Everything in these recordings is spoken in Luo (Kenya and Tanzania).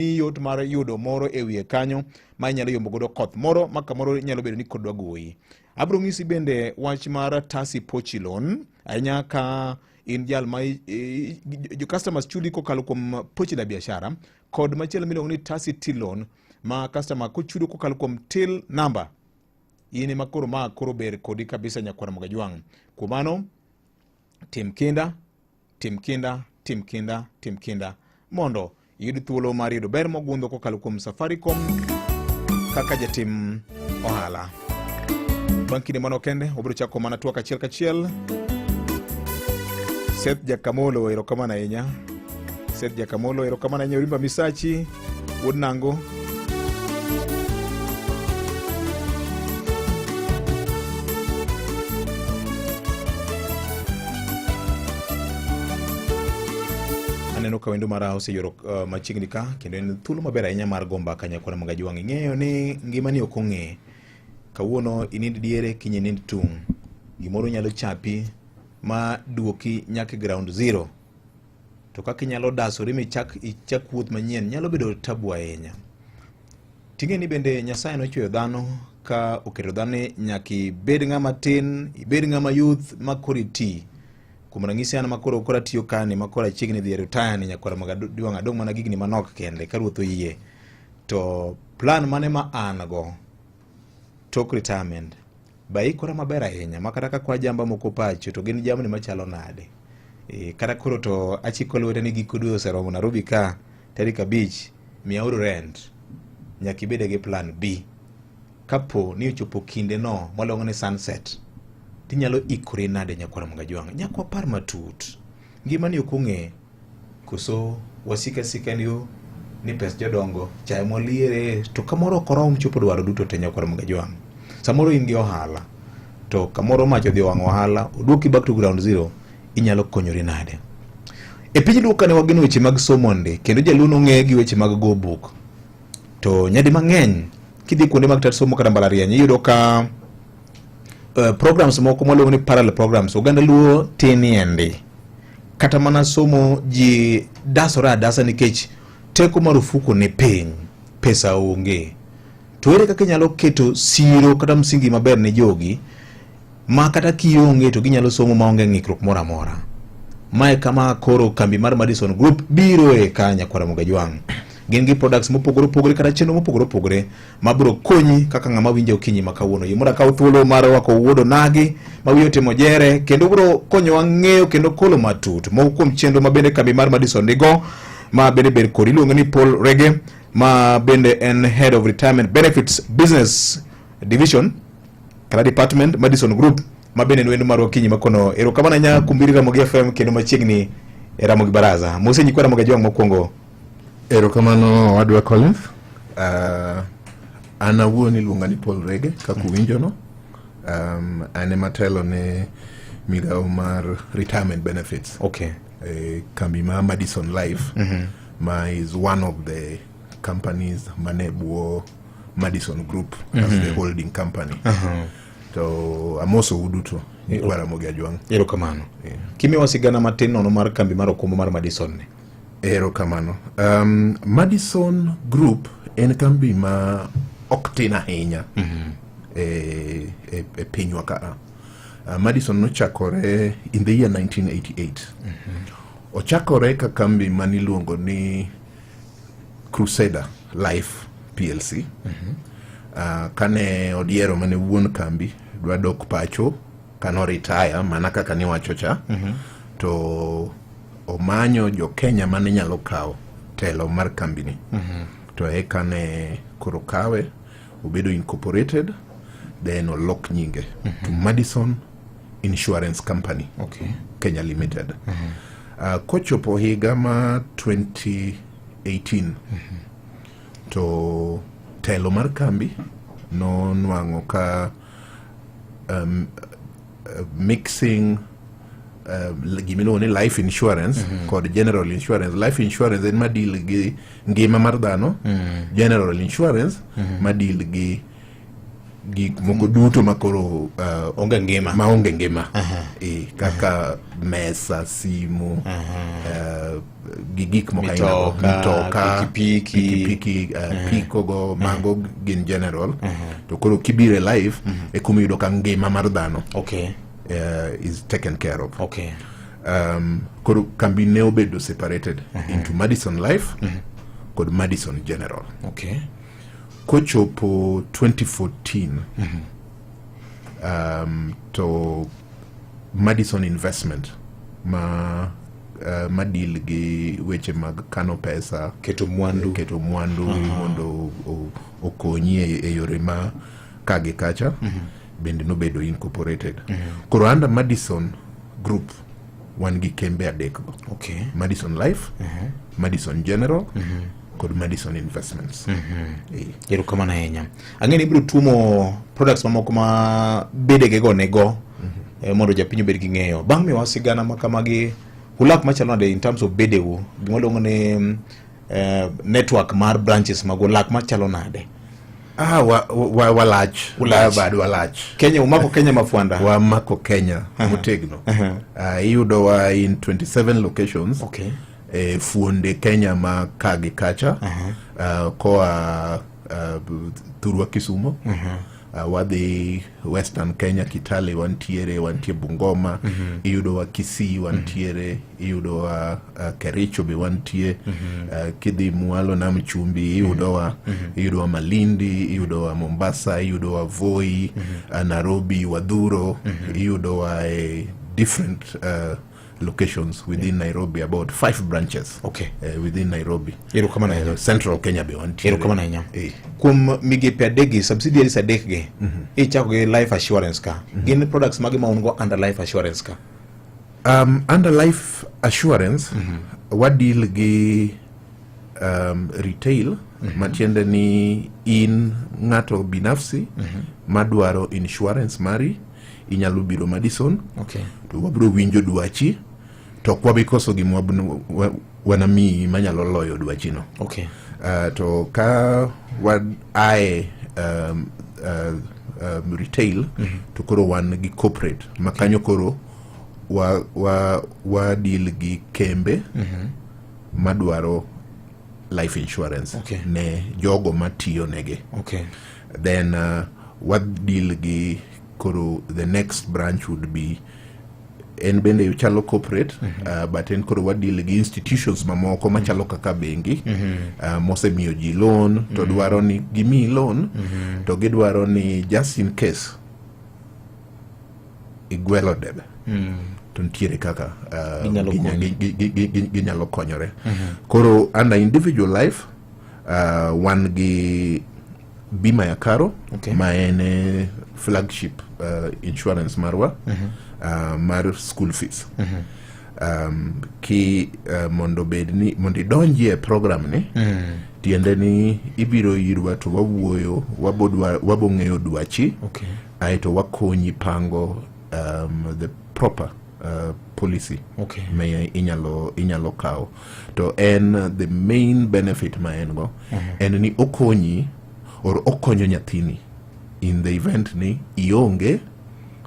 Yot mar yudo moro e wiye kanyo ma inyalo yombo godo koth moro ma kamoro nyalo bedo ni kodwa goyi. Abiro ng'isi bende wach mar Tasi Pochi Loan ahinya ka in jal ma jo customers chuli kokalo kuom pochi la biashara kod machielo miluongo ni Tasi Till Loan ma customer kochudo kokalo kuom till number in ema koro ma koro ber kodi kabisa nyakwar Mogajwang'. Kuom mano tim kinda tim kinda, tim kinda, tim kinda mondo iyud thuolo mar yudo ber mogundho kokalo kuom Safaricom kaka jatim ohala. Bang' kinde mano kende, wabiro chako mana twak achiel kachiel. Seth Jakamolo, erokamano ahinya. Seth Jakamolo, erokamano ahinya. Orimba Misachi, wuod Nango. Aneno ka wendo mara oseyoro machiegni ka kendo en thuolo maber ahinya mar go mbaka nyakwar Magajwang'. Ing'eyo ni ngimani ok ong'e. Kawuono inind diere, kiny inind tung'. Gimoro nyalo chapi ma duoki nyaka e ground zero. To kaka inyalo dasori michak ichak wuoth manyien nyalo bedo tabu ahinya. Ting'e ni bende Nyasaye nochweyo dhano ka oketo dhano ni nyaka ibed ng'ama tin, ibed ng'ama youth ma koro iti. Kuom ranyisi an makoro koro atiyo kani ma koro achiegni dhi e retire ni nyakwara mag Adwang' adong' mana gigni manok kende ka ruoth oyie. To plan mane ma an go tok retirement be aikora maber ahinya ma kata ka kwa jamba moko pacho to gin jamni machalo nade? E, kata koro to achiko lwete ni giko dwe oseromo Nairobi ka tarik 5 miyauru rent. Nyaka ibede gi plan B. Kapo ni ochopo kinde no mwaluongo ni sunset, tinyalo ikori nade nyakwar Mgajwang'? Nyaka wapar matut. Ngimani ok ong'e koso wasika sika ni yo ni pes jodongo chae mwaliere to kamoro ok orom chopo dwaro duto te nyakwar Mgajwang'. Samoro in gi ohala to kamoro mach odhi owang'o ohala oduoki back to ground zero, inyalo konyori nade? E piny Luo kane wageno weche mag somo ndi kendo jaluo nong'e gi weche mag go buk. To nyadi mang'eny kidhi kuonde mag tat somo kata mbalariany iyudo ka programs moko mwaluongo ni parallel programs oganda Luo tinie ndi. Kata mana somo ji dasore adasa nikech teko mar ofuko ni piny, pesa onge. To ere kaka inyalo keto siro kata msingi maber ne jogi ma kata kionge to ginyalo somo maonge ng'ikruok moro amora. Mae kama koro kambi mar Madison Group biro e ka nyakwara Mogajwang'. Gin gi products mopogore opogore kata chenro mopogore opogore mabiro konyi kaka ng'ama winjo okinyi ma kawuono. Yie mondo akaw thuolo mar rwako wuod Onagi ma wiye otimo jere kendo biro konyowa ng'eyo kendo kolo matut moko kuom chenro ma bende kambi mar Madison nigo ma bende ber kodi. Iluonge ni Paul Rege ma bende en Head of Retirement Benefits Business Division kata Department Madison Group ma bende en wendo marwa okinyi ma kono. Erokamano ahinya kuom biro Ramogi FM kendo machiegni e Ramogi Baraza. Mose nyikwa Ramogi Ajwang' mokwongo. Erokamano owadwa Collins. An awuon iluonga ni Paul Rege kaka uwinjono. An ema atelo ne migawo mar retirement benefits. E kambi ma Madison Life ma is one of the companies mane bwo Madison Group as the holding company. To amosou duto nyikwa Ramogi Ajwang'. Erokamano. Kimiwa sigana matin nono mar kambi mar okumba mar Madison ni. Erokamano. Madison Group en kambi ma ok tin ahinya e pinywa ka. Madison nochakore in the year 1988. Ochakore ka kambi maniluongo ni Crusader Life PLC. Kane Odiero mane wuon kambi dwa dok pacho kano retire mana kaka niwacho cha to omanyo jo Kenya mane nyalo kawo telo mar kambini to eka ne koro kawe obedo incorporated then olok nyinge to Madison Insurance Company Kenya Limited. Kochopo higa ma 2018 to telo mar kambi nonwang'o ka mixing gimiluongo ni life insurance kod general insurance. Life insurance en madeal gi ngima mar dhano, general insurance madeal gi gik moko duto ma koro onge ngima maonge ngima. E, kaka mesa, simu, gi gik moko aina go. Mitoka, Mitoka, pikipiki. Pikipiki, piko go, mago gin general. To koro kibiro e life, e kuma iyudo ka ngima mar dhano is taken care of. Koro kambi ne obedo separated into Madison Life kod Madison General. Kochopo 2014, to Madison Investment ma deal gi weche mag kano pesa, keto mwandu, keto mwandu mondo okonyi e yore ma ka gi kacha, bende nobedo incorporated. Koro under Madison Group wan gi kembe adek go: Madison Life, Madison General kod Madison Investments. Erokamano ahinya. Ang'e ni ibiro tuomo products mamoko ma bedege nego mondo japiny obed gi ng'eyo. Bang' miyowa sigana ma kamagi, ulak machalo nade in terms of bedeu, gima waluongo ni network mar branches mag ulak machalo nade? Ah, walach. Ulach. Bad walach. Kenya umako Kenya mafwanda. Wamako Kenya motegno. Iyudowa in 27 locations e fuonde Kenya ma ka gi kacha, koa thurwa Kisumo, wadhi Western Kenya, Kitale wantiere, wantie Bungoma, iyudowa Kisii wantiere, iyudowa Kericho be wantie, kidhi mwalo Nam Chumbi iyudowa, iyudowa Malindi, iyudowa Mombasa, iyudowa Voi, Nairobi, Wadhuro, iyudowa e different locations within Nairobi, about five branches within Nairobi. Erokamano ahinya. Central Kenya be wantiere. Erokamano ahinya. Kuom migepe adekgi, subsidiaries adekgi, ichako gi life assurance ka. Gin products mage ma un go under life assurance ka? Under life assurance, wadeal gi retail, matiende ni in ng'ato binafsi madwaro insurance mari, inyalo biro Madison to wabiro winjo dwachi, to ok wabi koso gima wanamiyi manyalo loyo dwachino. To ka wa ae retail, to koro wan gi corporate ma kanyo koro wa deal gi kembe madwaro life insurance ne jogo matiyo negi. Then wa deal gi koro the next branch would be, en bende chalo corporate, but en koro wadeal gi institutions mamoko machalo kaka bengi mosemiyo ji loan to dwaro ni gimiyi loan, to gidwaro ni just in case igwelo debe, to nitiere kaka Ginyalo konyi. Ginyalo konyore. Koro under individual life, wan gi bima ya karo, ma en flagship insurance marwa mar school fees. Ki mondo bed ni mondo idonji e program ni, tiende ni ibiro irwa to wawuoyo, wabo ng'eyo dwachi, aeto wakonyi pango the proper policy ma inyalo kawo. To en the main benefit ma en go en ni okonyi or okonyo nyathini in the event ni ionge,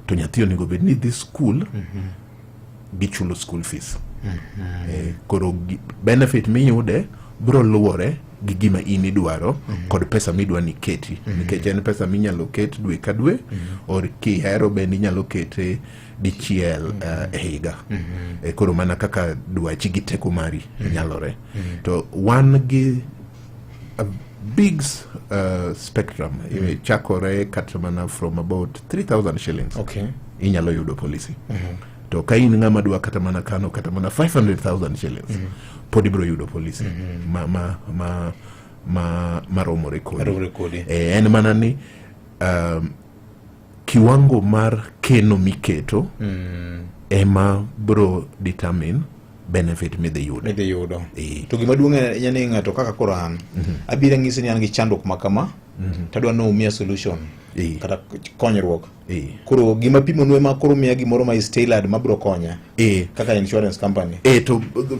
to nyathi onego bed ni dhi school, gichulo school fees. Koro benefit miyude biro luwore gi gima in idwaro kod pesa midwa ni keti, nikech en pesa minyalo ket dwe ka dwe, or kihero bende inyalo kete dichiel e higa. Koro mana kaka dwachi gi teko mari nyalore. To wan gi a big spectrum, chakore kata mana from about 3000 shillings inyalo yudo policy. To ka in ng'ama dwa kata mana kano kata mana 500,000 shillings, pod ibiro yudo policy ma maromore kodi. Maromore kodi. En mana ni kiwango mar keno miketo ema bro determine benefit midhi yudo. Midhi yudo. Eh. To gima duong' ahinya ni ng'ato kaka koro an, abiro anyisi ni an gi chandruok ma kama, tadwa ni umiya solution kata konyruok. Koro gima pimonu ema koro miya gimoro ma is tailored ma biro konya kaka insurance company.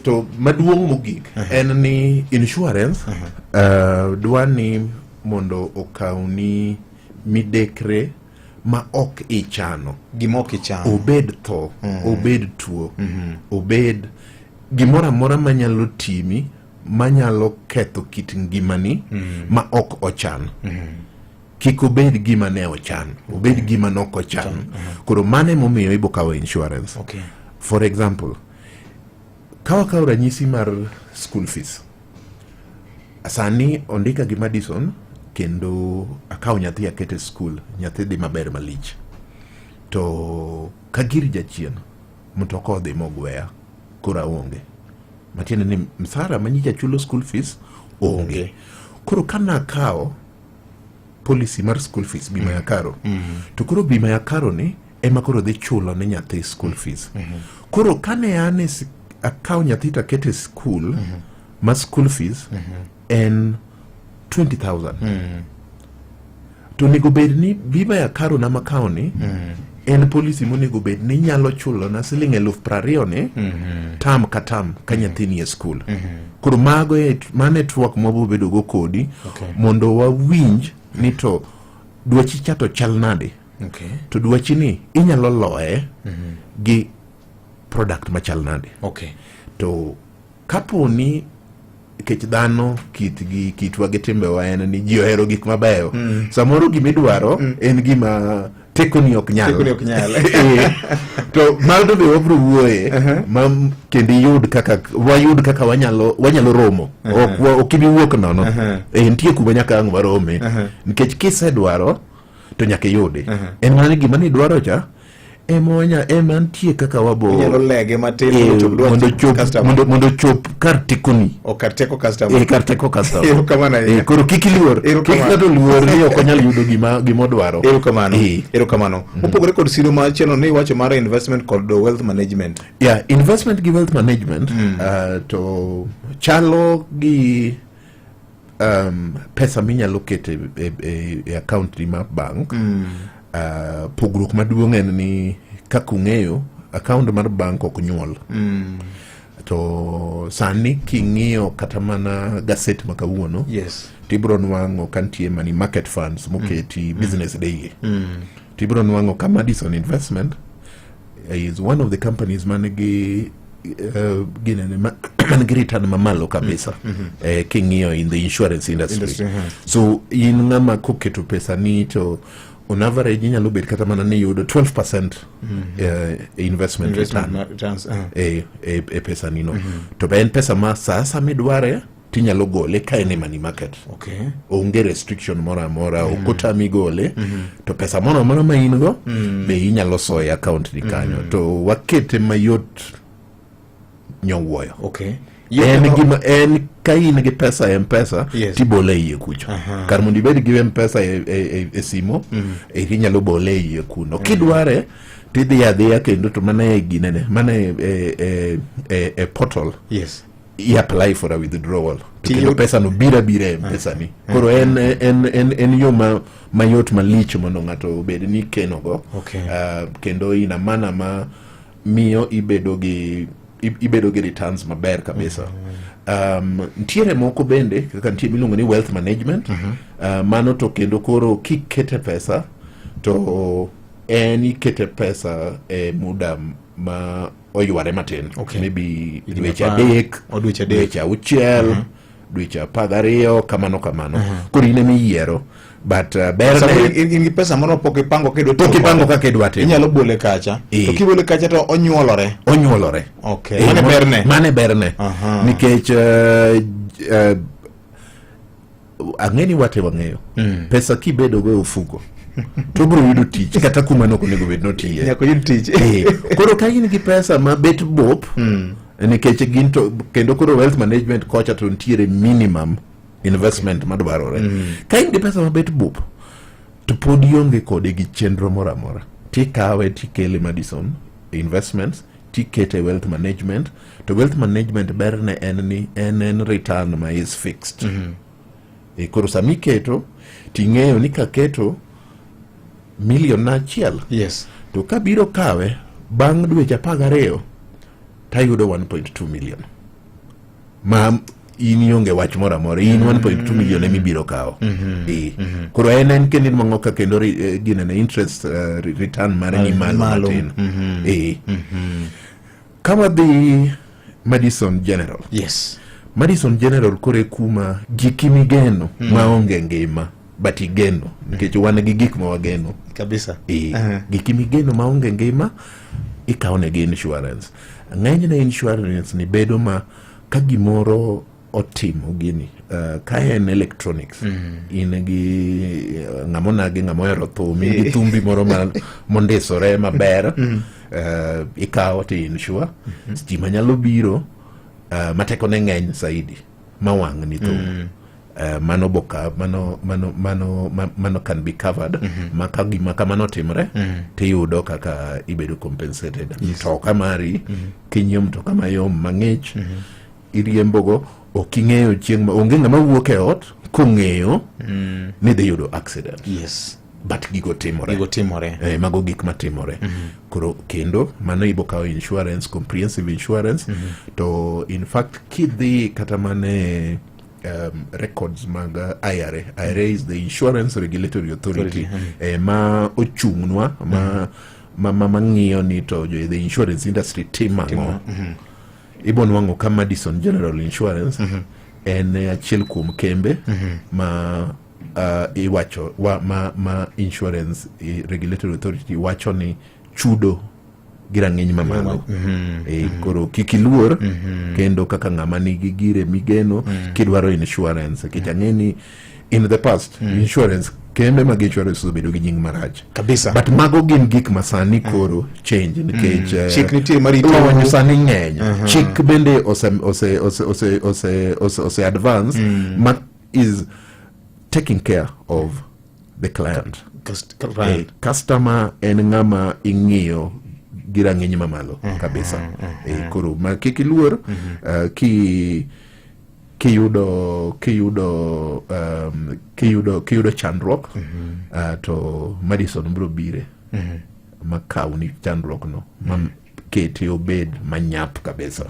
To maduong' mogik en ni insurance dwa ni mondo okawni midekre. ma ok ichano. Gima ok ichano. Obed tho, obed tuo, obed gimoro amora manyalo timi, manyalo ketho kit ngimani ma ok ochan. Kik obed gima ne ochan, obed gima nok ochan. Koro mano emomiyo ibo kawo insurance. For example, ka wakawo ranyisi mar school fees, sani ondika gi Madison kendo akawo nyathi akete school, nyathi dhi maber malich. To ka gir jachien, mtoka odhi mogweya, koro aonge. Matiende ni msara manyicha chulo school fees onge. Koro ka nakawo policy mar school fees, bima ya karo, to koro bima ya karo ni ema koro dhi chulo ne nyathi school fees. Koro kane an e akawo nyathi to akete e school, ma school fees en 20,000, to onego bed ni bima ya karo na makawo ni en policy monego bed ni nyalo chulo na siling 20,000 ni tam ka tam ka nyathi ni e school. Koro mago e, mano e twak mwabo bedo go kodi mondo wawinj ni to dwachi cha to chal nade, to dwachi ni inyalo loye gi product machal nade. To kapo ni kech dhano kitgi, kitwa gi timbewa en ni ji ohero gik mabeyo, samoro gimidwaro en gima tekoni ok nyal. Tekoni ok nyal. To mano be wabro wuoye ma kendo iyud kaka wayud kaka wanyalo romo. Ok ibi wuok nono. Nitie kuma nyaka ang' warome, nikech kisedwaro to nyaka iyudi. En mana ni gima nidwaro cha ema nitie kaka wabo Inyalo lege matin mondo ochop dwach customer. Mondo chop kar tekoni. O kar teko customer. Kar teko customer. Erokamano ahinya. Koro kik iluor, kik Erokamano. ng'ato luor ni ok onyal yudo gima odwaro. Erokamano. Erokamano. Mopogore kod siro machielo ni iwacho mar investment kod wealth management. Yeah, investment gi wealth management to chalo gi pesa minyalo keto e account ni mar bank. Pogruok maduong' en ni kaka ung'eyo, account mar bank ok nyuol. To sani king'iyo kata mana gaset ma kawuono, tibro nwang'o ka nitie money market funds moketi Business Day, tibro nwang'o ka Madison Investment is one of the companies manigi ginene manigi return mamalo kabisa king'iyo in the insurance industry. Industry. So in ng'ama koketo pesa ni to on average inyalo bet kata mana ni yudo 12% investment, Investment return returns. E pesa ni no. To be en pesa ma sa midware tinyalo gole ka en e money market. Onge restriction moro amora, ok otami gole. To pesa moro amora ma in go be inyalo soyo e account ni kanyo. To wakete mayot nyowuoyo. En gima en ka in gi pesa e Mpesa, tibole iye kucho. Kar mondo ibed gi Mpesa e simo, inyalo bole e iye kuno. Kidware tidhi adhiya kendo to mana e ginene, mana e portal i apply for a withdrawal to kendo pesa no biro abira e Mpesa ni. Koro en yo ma mayot malich mondo ng'ato obed ni keno go. Kendo in a manner ma miyo ibedo gi returns maber kabisa. Ntiere moko bende kaka nitie miluongo ni wealth management. Mano to kendo koro kikete pesa to en ikete pesa e muda ma oyware matin, maybe Higni dweche 10, 3, o dweche 3. Dweche 6, dweche 12, kamano kamano. Koro in ema iyiero, but berne Samoro in gi pesa moro pok ipango kidwa pok tiyo ipango kode. kaka idwa timo. Inyalo bole kacha. To kibole kacha to onyuolore. Onyuolore. Mane berne. Mane berne. Nikech ang'e ni wate wang'eyo pesa kibedo go e ofuko to obiro yudo tich kata kuma ne ok onego bed notiye. Nyaka oyud tich. Koro ka in gi pesa ma bet bop, nikech gin to kendo koro wealth management kocha to nitiere minimum investment madwarore. Ka in gi pesa ma bet bup to pod ionge kode gi chenro moro amora, tikawe tikele Madison Investments, tikete wealth management. To wealth management berne en ni en return ma is fixed. Koro sama iketo ting'eyo ni kaketo milion na achiel, to kabiro kawe bang' dweche 12 tayudo 1.2 million ma In ionge wach moro amora, in 1.2 million ema ibiro kawo. Koro en kendo inwang'o ka kendo ginene interest return mare ni malo Malo. matin. Ka wadhi Madison General, Madison General koro e kuma giki migeno maonge ngima, but igeno nikech wan gi gik ma wageno. Giki migeno maonge ngima ikawo negi insurance. Ng'enyne insurance ni bedo ma ka gimoro otimo gini, ka en electronics, in gi ng'ama onagi, ng'ama ohero thum, in gi thumbi moro ma mondisore maber, ikawo to insure. Stima nyalo biro ma tekone ng'eny saidi ma wang' ni thum. Mano boka mano mano mano mano can be covered. Ma ka gima kamano otimore, tiyudo kaka ibedo compensated. Mtoka mari, kinyiewo mtoka mayom mang'ich, iriembogo, ok ing'eyo chieng' ma onge ng'ama wuok e ot kong'eyo ni dhi yudo accident. But gigo timore. Gigo timore. Mago gik matimore. Koro kendo mano ibo kawo insurance, comprehensive insurance. To in fact kidhi kata mane records mag IRA. IRA is the Insurance Regulatory Authority, ma ochung'nwa ma mang'iyo ni to the insurance industry timo ang'o. Ibo nwang'o ka Madison General Insurance en achiel kuom kembe ma iwacho wa, ma Insurance Regulatory Authority wacho ni chudo gi rang'iny mamalo. Koro kik iluor kendo kaka ng'ama nigi gire migeno kidwaro insurance, nikech ang'e ni in the past insurance, kembe mag insurance osebedo gi nying marach. But mago gin gik ma sani koro change nikech Chik nitie marito. Lony sani ng'eny, chik bende ose advance ma is taking care of the client. Customer en ng'ama ing'iyo gi rang'iny mamalo kabisa. Koro ma kik iluor, ki kiyudo kiyudo um, kiyudo kiyudo chandruok, to Madison biro bire ma kawni chandruok no ma kete obed manyap kabisa.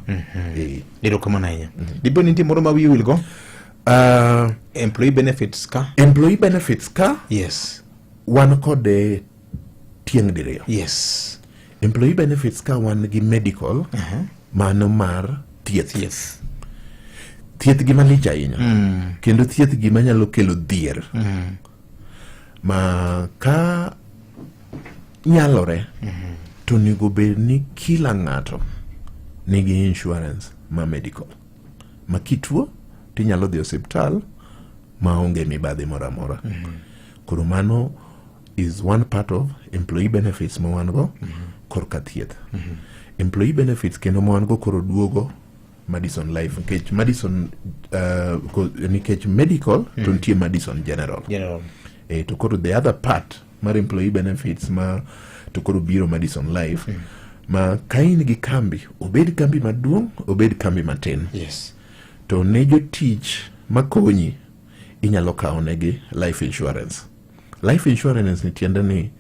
Erokamano ahinya. Dipo ni nitie moro ma wiyi wil go? Employee benefits ka. Employee benefits ka. Wan kode tieng' diriyo. Employee benefits ka wan gi medical, mano mar thieth. Thieth gima lich ahinya kendo thieth gima nyalo kelo dhier ma ka nyalore to onego bed ni kila ng'ato nigi insurance ma medical ma kituo tinyalo dhi osiptal maonge mibadhi moro amora. Koro mano is one part of employee benefits ma wan go korka thieth. Employee benefits kendo ma wan go koro duogo Madison Life, nikech Madison nikech medical to nitie Madison General. General. To koro the other part mar employee benefits ma to koro biro Madison Life, ma ka in gi kambi, obed kambi maduong', obed kambi matin, to ne jotich makonyi inyalo kawo negi life insurance. Life insurance ni tiende ni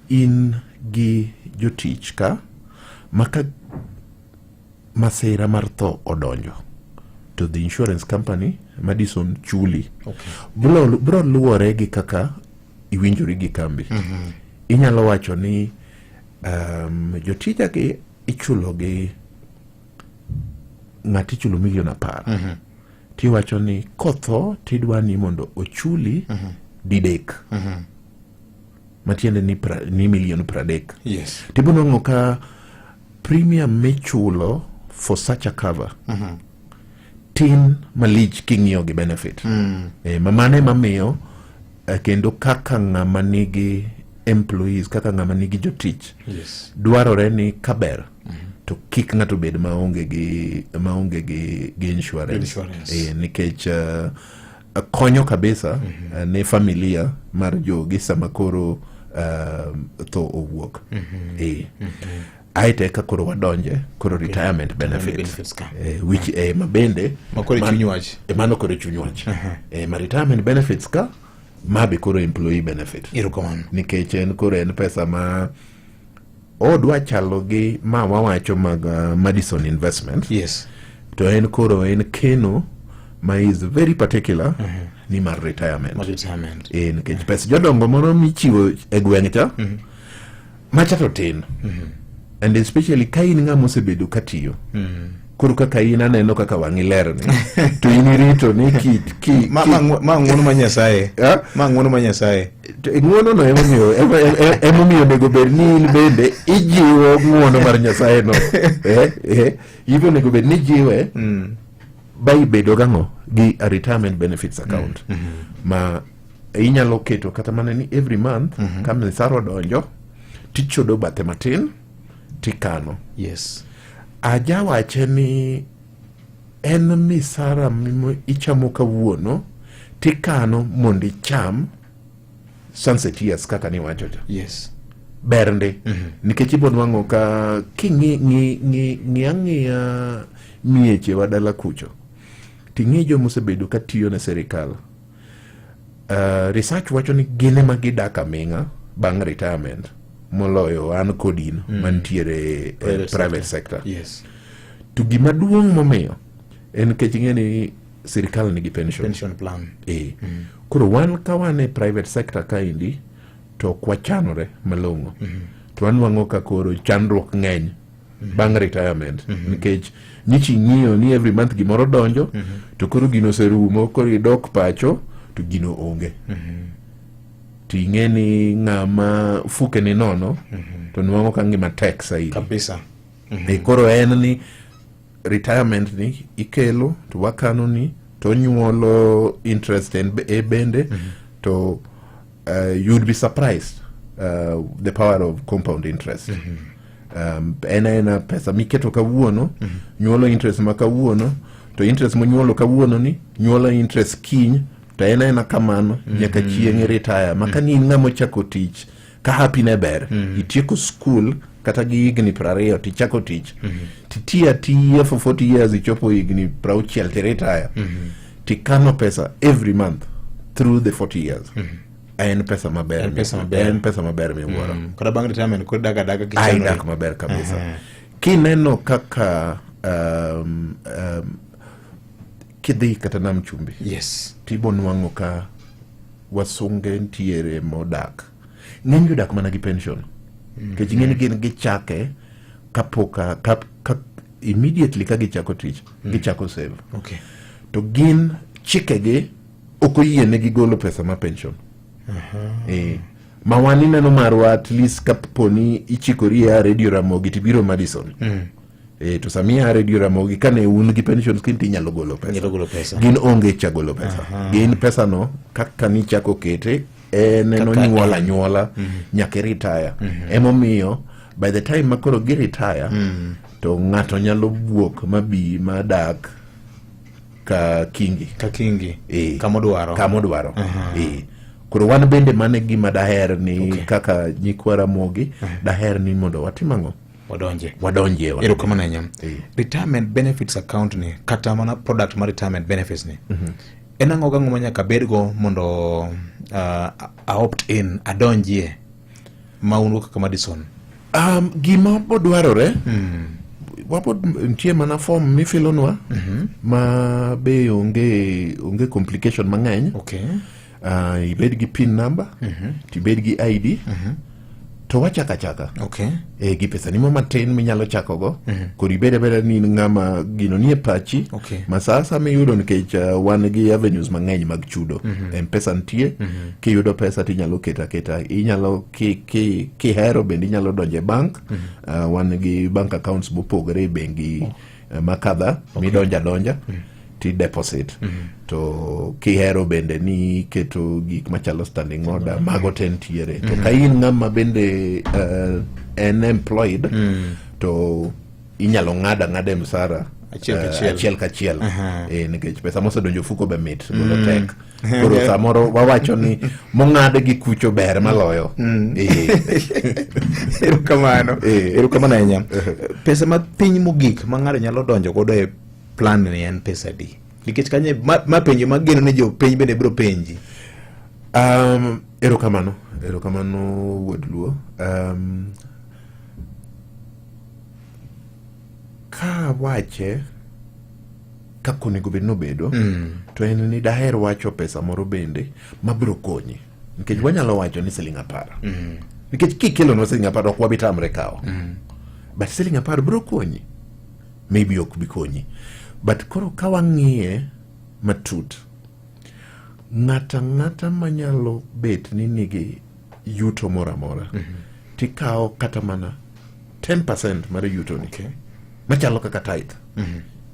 in gi jotich ka ma ka masira mar tho odonjo to the insurance company Madison chuli. Bro luwore gi kaka iwinjori gi kambi. Inyalo wacho ni jotija gi ichulo gi ng'ato ichulo milion 10, tiwacho ni kotho tidwa ni mondo ochuli didek, matiende ni milion 30. Tibo nwang'o ka premium michulo for such a cover tin malich king'iyo gi benefit. Ma mano ema miyo kendo kaka ng'ama nigi employees, kaka ng'ama nigi jotich, dwarore ni kaber to kik ng'ato bed maonge gi insurance. Insurance. Nikech konyo kabisa ne familia mar jogi sama koro tho owuok. Aeto eka koro wadonje koro retirement benefits, Benefits ka. Which ma bende Ma koro e chuny wach. Mano koro e chuny wach. Ma retirement benefits ka ma be koro employee benefit Erokamano. Nikech en koro en pesa ma odwa chalo gi ma wawacho mag Madison Investment, to en koro en keno. Ma is very particular ni mar retirement. Mar retirement. E, nikech pes jodongo moro michiwo e gweng' cha macha to tin, and especially ka in ng'ama osebedo ka tiyo. Koro kaka in aneno kaka wang'i ler ni to in irito ni ki, ki, Ma ki, ma ng'wono ma Nyasaye. Ah? Ma ng'wono ma Nyasaye. To ng'wono no emomiyo onego bed ni in bende ijiwo ng'wono mar Nyasaye no. In be onego bed ni ijiwe ba ibedo gang'o gi a retirement benefits account ma inyalo keto kata mana ni every month ka misara odonjo tichodo bathe matin tikano. Ajawache ni en misara ichamo kawuono tikano mondo icham sunset years kaka niwacho cha. Ber ndi nikech ibo nwang'o ka king'i ng'i ng'i ng'i ang'iya miechewa dala kucho ting'i joma osebedo ka tiyo ne sirikal. Research wacho ni gin ema gidak aming'a bang' retirement moloyo an kod in mantiere e Private private sector. To gima duong' momiyo en nikech ing'e ni sirikal nigi pension. Pension plan. E. Koro wan ka wan e private sector kaendi to ok wachanore malong'o. To wanwang'o ka koro chandruok ng'eny bang' retirement nikech nyichi ing'iyo ni every month gimoro donjo to koro gino oserumo, koro idok pacho to gino onge. To ing'e ni ng'ama fuke ni nono to nwang'o ka ngima tek saidi. Kabisa. E, koro en ni retirement ni ikelo to wakano ni to onyuolo interest en e bende to you'd be surprised the power of compound interest. En aena pesa miketo kawuono nyuolo interest ma kawuono, to interest monyuolo kawuono ni nyuolo interest kiny, to en aena kamano nyaka chieng' retire. Ma ka ni in ng'ama ochako tich ka happy ne ber, itieko school kata gi higni 20 tichako tich, titiyo atiya for 40 years, ichopo higni 60 tiretire, tikano pesa every month through the 40 years, en pesa maber. En pesa maber. En pesa maber miwuoro. Kata bang' retirement koro idak adaka Ai, kichanori. dak maber kabisa. Kineno kaka kidhi kata nam chumbi tibo nwang'o ka wasunge ntiere modak ng'eny jodak mana gi pension nikech ing'e ni gin gichake kapok ka immediately ka gichako tich gichako save. To gin chikegi ok oyienegi golo pesa ma pension. Ma wan ineno marwa at least kapo ni ichikori e Radio Ramogi tibiro Madison. To sami a Radio Ramogi kane un gi pension scheme tinyalo golo pesa. Inyalo golo pesa. Gin onge cha golo pesa. Gin pesa no kaka nichako kete en Kaka onyuola en. anyuola nyaka iretire. Emomiyo by the time ma koro gi retire to ng'ato nyalo buok mabi madak ka kingi. Ka kingi. Kamodwaro. Kamodwaro. Koro wan bende mano e gima daher ni kaka nyikwa Ramogi daher ni mondo watim ang'o? Wadonje. Wadonje. Erokamano ahinya. Retirement benefits account ni kata mana product mar retirement benefits ni. En ang'o gang'o ma nyaka bedgo mondo a opt in adonjie ma un go kaka Madison? Gima bodwarore wabod nitie mana form mifilonwa ma be onge complication mang'eny. Ibed gi pin number, tibed gi ID, to wachako achaka. E, gi pesa ni mo matin minyalo chakogo. Koro ibed abeda ni in ng'ama gino nie pachi ma sa asaya miyudo nikech wan gi avenues mang'eny mag chudo. M-Pesa nitie, kiyudo pesa tinyalo keto aketa, inyalo kihero bende inyalo donjo e bank. Wan gi bank accounts mopogore e bengi makadha midonjo adonja ti deposit, to kihero bende ni iketo gik machalo standing order, mago te ntiere. To ka in ng'ama bende en employed to inyalo ng'ado ang'ada e msara Achiel kachiel. Achiel kachiel. Nikech pesa mosedonjo ofuko be mit golo tek. Koro samoro wawacho ni mong'ad gi kucho ber maloyo. Erokamano. Erokamano ahinya. Pesa ma piny mogik ma ng'ato nyalo donjo godo e plan ni en pesa adi? Nikech kanyo ma penjo mageno ni jopiny bende biro penji. Erokamano, erokamano wuod Luo. Ka wache kaka onego bed nobedo to en ni daher wacho pesa moro bende mabiro konyi nikech wanyalo wacho ni siling 10 nikech kikelonwa siling 10 ok wabi tamre kawo but siling 10 biro konyi, maybe ok bi konyi, but koro ka wang'iye matut, ng'ata ng'ata manyalo bet ni nigi yuto moro amora tikawo kata mana 10% mar yutoni machalo kaka tithe.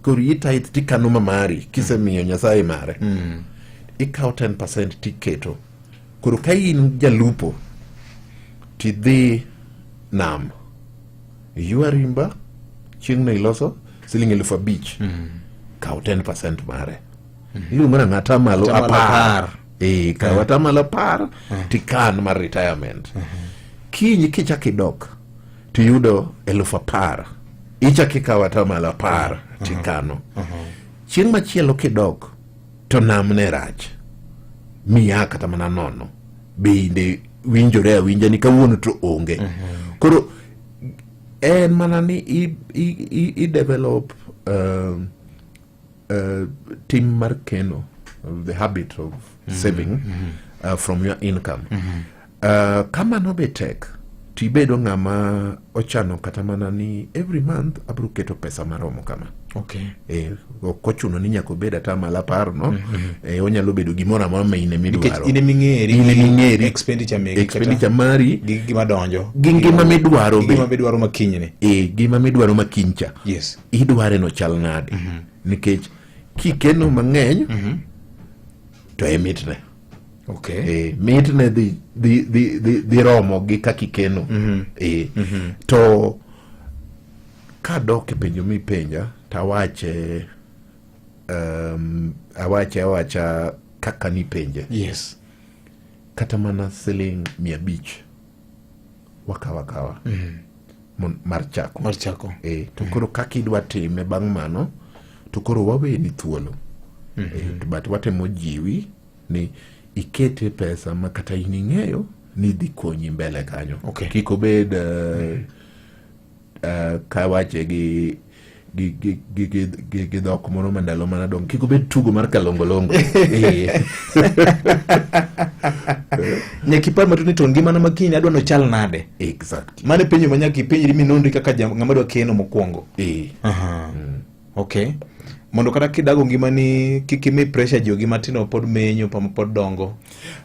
Koro i tithe tikano ma mari kisemiyo Nyasaye mare, ikawo 10% tiketo. Koro ka in jalupo tidhi nam iywa rimba chieng'no iloso siling 5,000, kaw 10% mare, iluongo nang'o, atamalo Atamalo 10. 10. Kaw atamalo 10 tikan mar retirement. Kiny kichak idok tiyudo 10,000, ichak ikawo atamalo 10 tikano. Chieng' machielo kidok to nam ne rach miya kata mana nono, bende winjore awinja ni kawuono to onge. Koro en mana ni i develop tim mar keno, the habit of saving from your income. Kamano be tek tibedo ng'ama ochano kata mana ni every month abiro keto pesa maromo kama. Ok ochuno ni nyaka obed atamalo 10 no. Onyalo bedo gimoro amora ma in Nikech emidwaro. in eming'eri In eming'eri. Expenditure meki. Expenditure mari gi gima donjo gi ngima midwaro gi be. Gima midwaro makinyni. Gima midwaro makiny cha idware no chal nade, nikech kikeno mang'eny to e mitne. Mitne dhi romo gi kaka ikeno. To kadok e penjo mipenja tawache awache awacha kaka nipenje. Kata mana siling 500 wakawa akawa mar chako. Mar chako. To koro kaka idwa time bang' mano to koro waweni thuolo. But watemo jiwi ni ikete pesa ma kata in ing'eyo ni dhi konyi mbele kanyo. Kik obed kawache gi dhok moro ma ndalo mana dong, kik obed tugo mar kalongolongo. Nyaka ipar matut ni to ngimana makiny adwa nochal nade. Mano e penjo ma nyaka ipenjri minonri kaka ng'ama dwa keno mokwongo. Okay, mondo kata kidago ngimani kik imi pressure jogi matindo pod menyo pa pod dongo,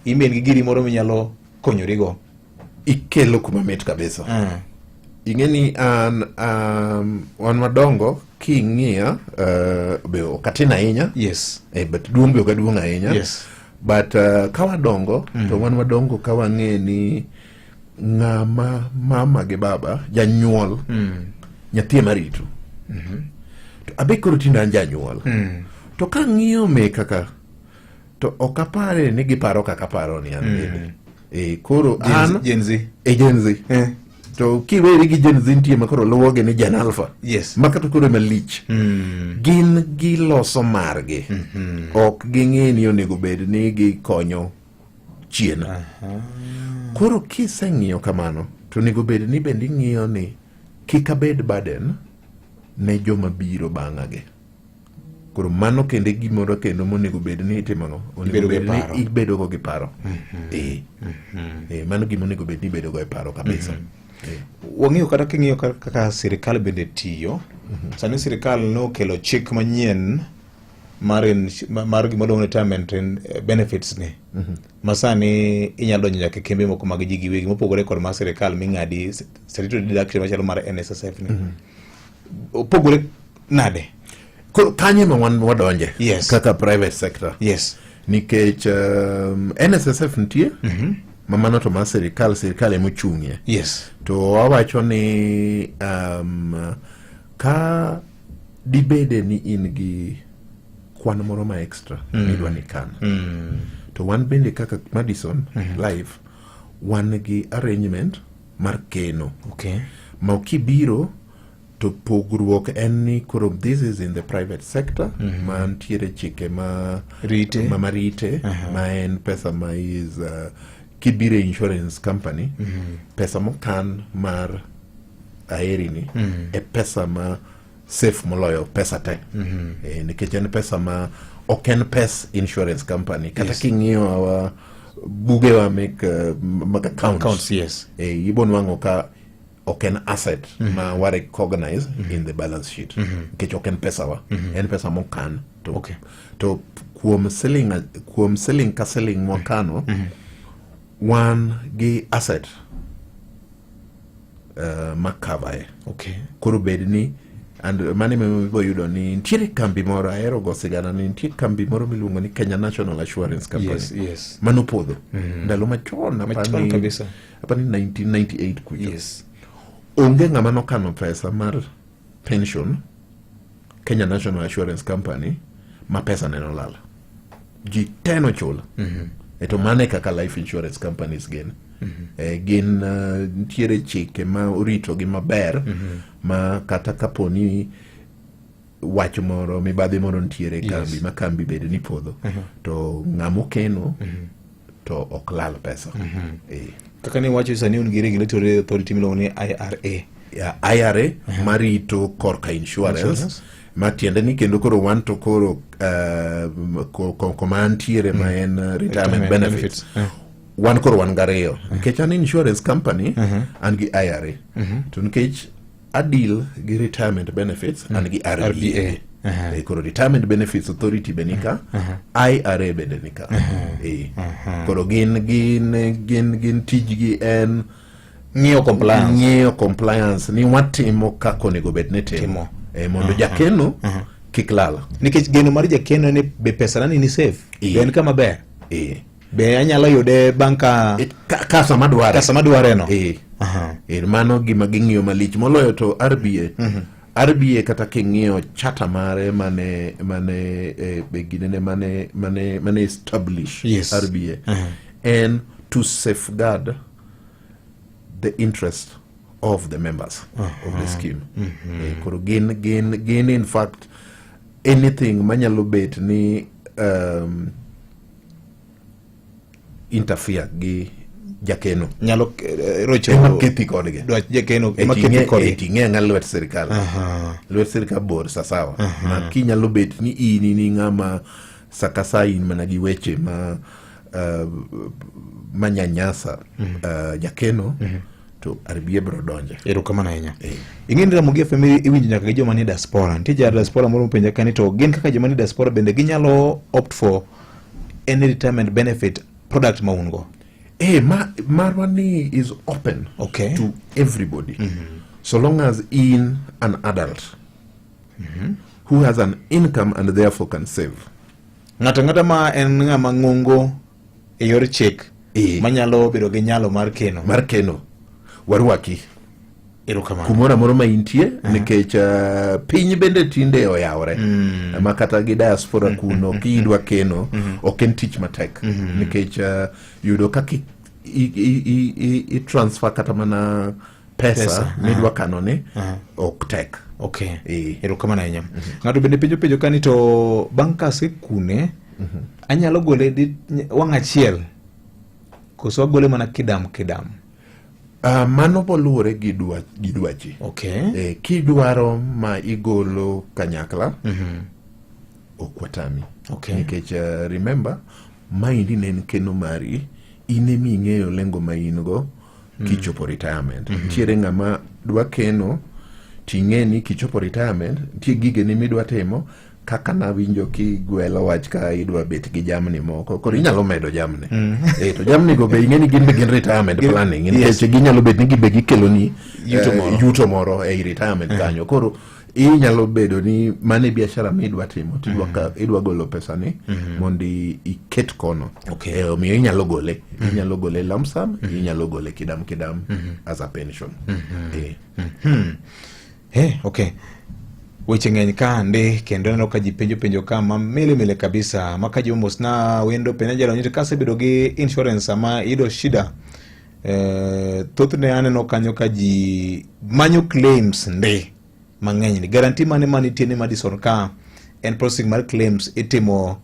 imen gi giri moro minyalo konyorigo. Ikelo kuma mit kabisa. Ing'e ni an wan madongo king'iya be ok atin ahinya. But duong' be ok aduong' ahinya. But ka wadongo to wan wadongo ka wang'e ni ng'ama mama gi baba janyuol nyathi ema rito. To abe koro tinde an janyuol to kang'iyo me kaka to ok apare ni giparo kaka aparo ni an bende. Koro an Gen Z. Gen Z. To kiweri gi Gen Z nitie ma koro luwogi ni Gen Alpha. Ma kata koro malich. Gin giloso margi. Ok ging'e ni onego bed ni gikonyo chien. Koro kiseng'iyo kamano to onego bed ni bende ing'iyo ni kik abed burden ne joma biro bang'a gi. Koro mano kendo e gimoro kendo monego bed ni itimo ang'o? Onego Ibedo gi bed ni paro. ibedo go gi paro. Mano gima onego bed ni ibedo go e paro kabisa. Wang'iyo kata king'iyo kaka sirikal bende tiyo. Sani sirikal nokelo chik manyien mar gima iluongo ni retirement benefits ni. Ma sani inyalo donjo nyaka e kembe moko mag ji giwegi mopogore kod mar sirikal ming'adi statutory deduction machalo mar NSSF ni. Opogore nade? Koro kanyo ema wan wadonje kaka private sector. Nikech NSSF nitie ma mano to mar sirikal, sirikal ema ochung'ie. To wawacho ni ka dibede ni in gi kwan moro ma extra midwa ni kan, to wan bende kaka Madison Life wan gi arrangement mar keno ma kibiro to pogruok en ni koro this is in the private sector ma ntiere chike ma Rite. ma marite ma en pesa ma is kibiro e insurance company, pesa mokan mar aeri ni e pesa ma Safe moloyo pesa te. Nikech en pesa ma ok en pes insurance company kata king'iyo our bugewa mek mag accounts, Accounts, yes. Ibo nwang'o ka ok en asset ma wa recognize in the balance sheet nikech ok en pesawa, en pesa mokan to, to kuom siling ka siling mwakano wan gi asset ma cover e. Koro bed ni and mano emomiyo ibo yudo ni nitiere kambi moro, ahero go sigana ni nitie kambi moro miluongo ni Kenya National Assurance Company manopodho ndalo machon. Machon kabisa. Apani 1998 kucho. Onge ng'ama nokano pesa mar pension Kenya National Assurance Company ma pesa ne nolal. Ji te nochulo. E to mano e kaka life insurance companies gin. Gin nitiere chike ma oritogi maber ma kata kapo ni wach moro, mibadhi moro nitiere e kambi ma kambi bed ni podho, to ng'ama okeno to ok lal pesa. Kaka ne wacho, sani un gi regulatory authority miluongo ni IRA. Ya, IRA marito korka insurance, Insurance. Ma tiende ni kendo koro wan to koro koma antiere ma en retirement Retirement benefits. benefits. Wan koro wan gariyo nikech an insurance company, an gi IRA, to nikech adeal gi retirement benefits, an gi RBA. RBA. Koro Retirement Benefits Authority be nika, IRA bende nika. Koro gin tijgi en ng'iyo compliance. Ng'iyo compliance ni watimo kaka onego bed ni timo, Timo. Mondo jakeno kik lal. Nikech geno mar jakeno ni be pesa nani ni safe, be en kama ber, be anyalo yude bang' ka Ka sama dware. Ka sama dware no. Mano gima ging'iyo malich moloyo. To RBA, RBA kata king'iyo charter mare mane be ginene mane establish RBA en to safeguard the interest of the members of the scheme. Koro gin in fact anything manyalo bet ni interfere gi jakeno nyalo rocho ema kethi kodgi. Dwach jakeno ema E kethi kodgi. E ting'e ng'a lwet sirikal, lwet sirikal bor sasawa ma kinyalo bet ni in in ng'ama saka sa in mana gi weche ma manyanyasa jakeno, to RBA biro donje. Erokamano ahinya. Ing'e ni Ramogi FM iwinjo nyaka gi joma nie diaspora. Nitie ja diaspora moro mopenja ka ni to gin kaka joma nie diaspora bende ginyalo opt for any retirement benefit product ma un go? Ma, marwa ni is open to everybody so long as in an adult who has an income and therefore can save. Ng'ato ang'ata ma en ng'ama ng'ongo e yor chik manyalo bedo gi nyalo mar keno. Mar keno, warwaki Erokamano. Kumoro amora ma intie, nikech piny bende tinde oyawre ma kata gi diaspora kuno kidwa keno ok en tich matek, nikech yudo kaka i transfer kata mana pesa, Pesa, midwa kano ni ok tek. Erokamano ahinya. Ng'ato bende penjo ka ni to bang' ka asekune, anyalo gole di wang' achiel koso agole mana kidam kidam? Mano boluwore gi dwachi. Kidwaro ma igolo kanyakla, ok watami. Nikech remember, maendi ne en keno mari, in emi ing'eyo lengo ma in go kichopo retirement. Nitiere ng'ama dwa keno ting'e ni kichopo retirement nitie gigeni midwa timo, kaka nawinjo kigwelo wach ka idwa bet gi jamni moko, koro inyalo medo jamni. To jamni go be ing'e ni gin be gin retirement planning, nikech ginyalo bet ni gibe gikeloni yuto moro. Yuto moro ei retirement kanyo. Koro inyalo bedo ni mano e biashara midwa timo to idwa idwa golo pesani mondo iket kono. Omiyo inyalo gole lump sum, inyalo gole kidam kidam as a pension. Okay. Weche ng'eny ka ndi kendo aneno ka ji penjo penjo ka ma mile mile kabisa ma ka ji mos na wendo penja jalony to kasebedo gi insurance sama iyudo shida, thothne aneno kanyo ka ji manyo claims ndi mang'eny ni guarantee mane manitie ni Madison ka en processing mar claims itimo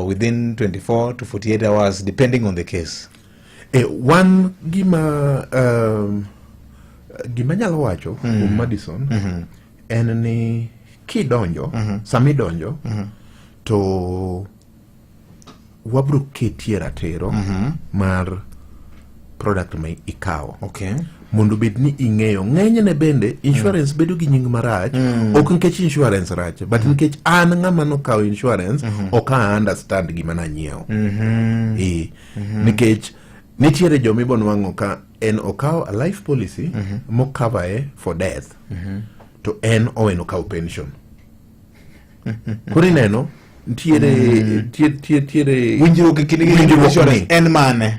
within 24 to 48 hours depending on the case? Wan gima nyalo wacho kuom Madison en ni Kidonjo, sama idonjo to wabro ketie ratiro mar product ma ikawo mondo obed ni ing'eyo. Ng'enyne bende insurance bedo gi nying marach, ok nikech insurance rach, but nikech an ng'ama nokawo insurance ok a understand gima nanyiewo. Nikech nitiere joma ibo nwang'o ka en okawo a life policy mokavae for death, to en oweno kawo pension. Koro ineno ntiere ntiere winjruok e kindgi gi winjruok insurance ni. En mane?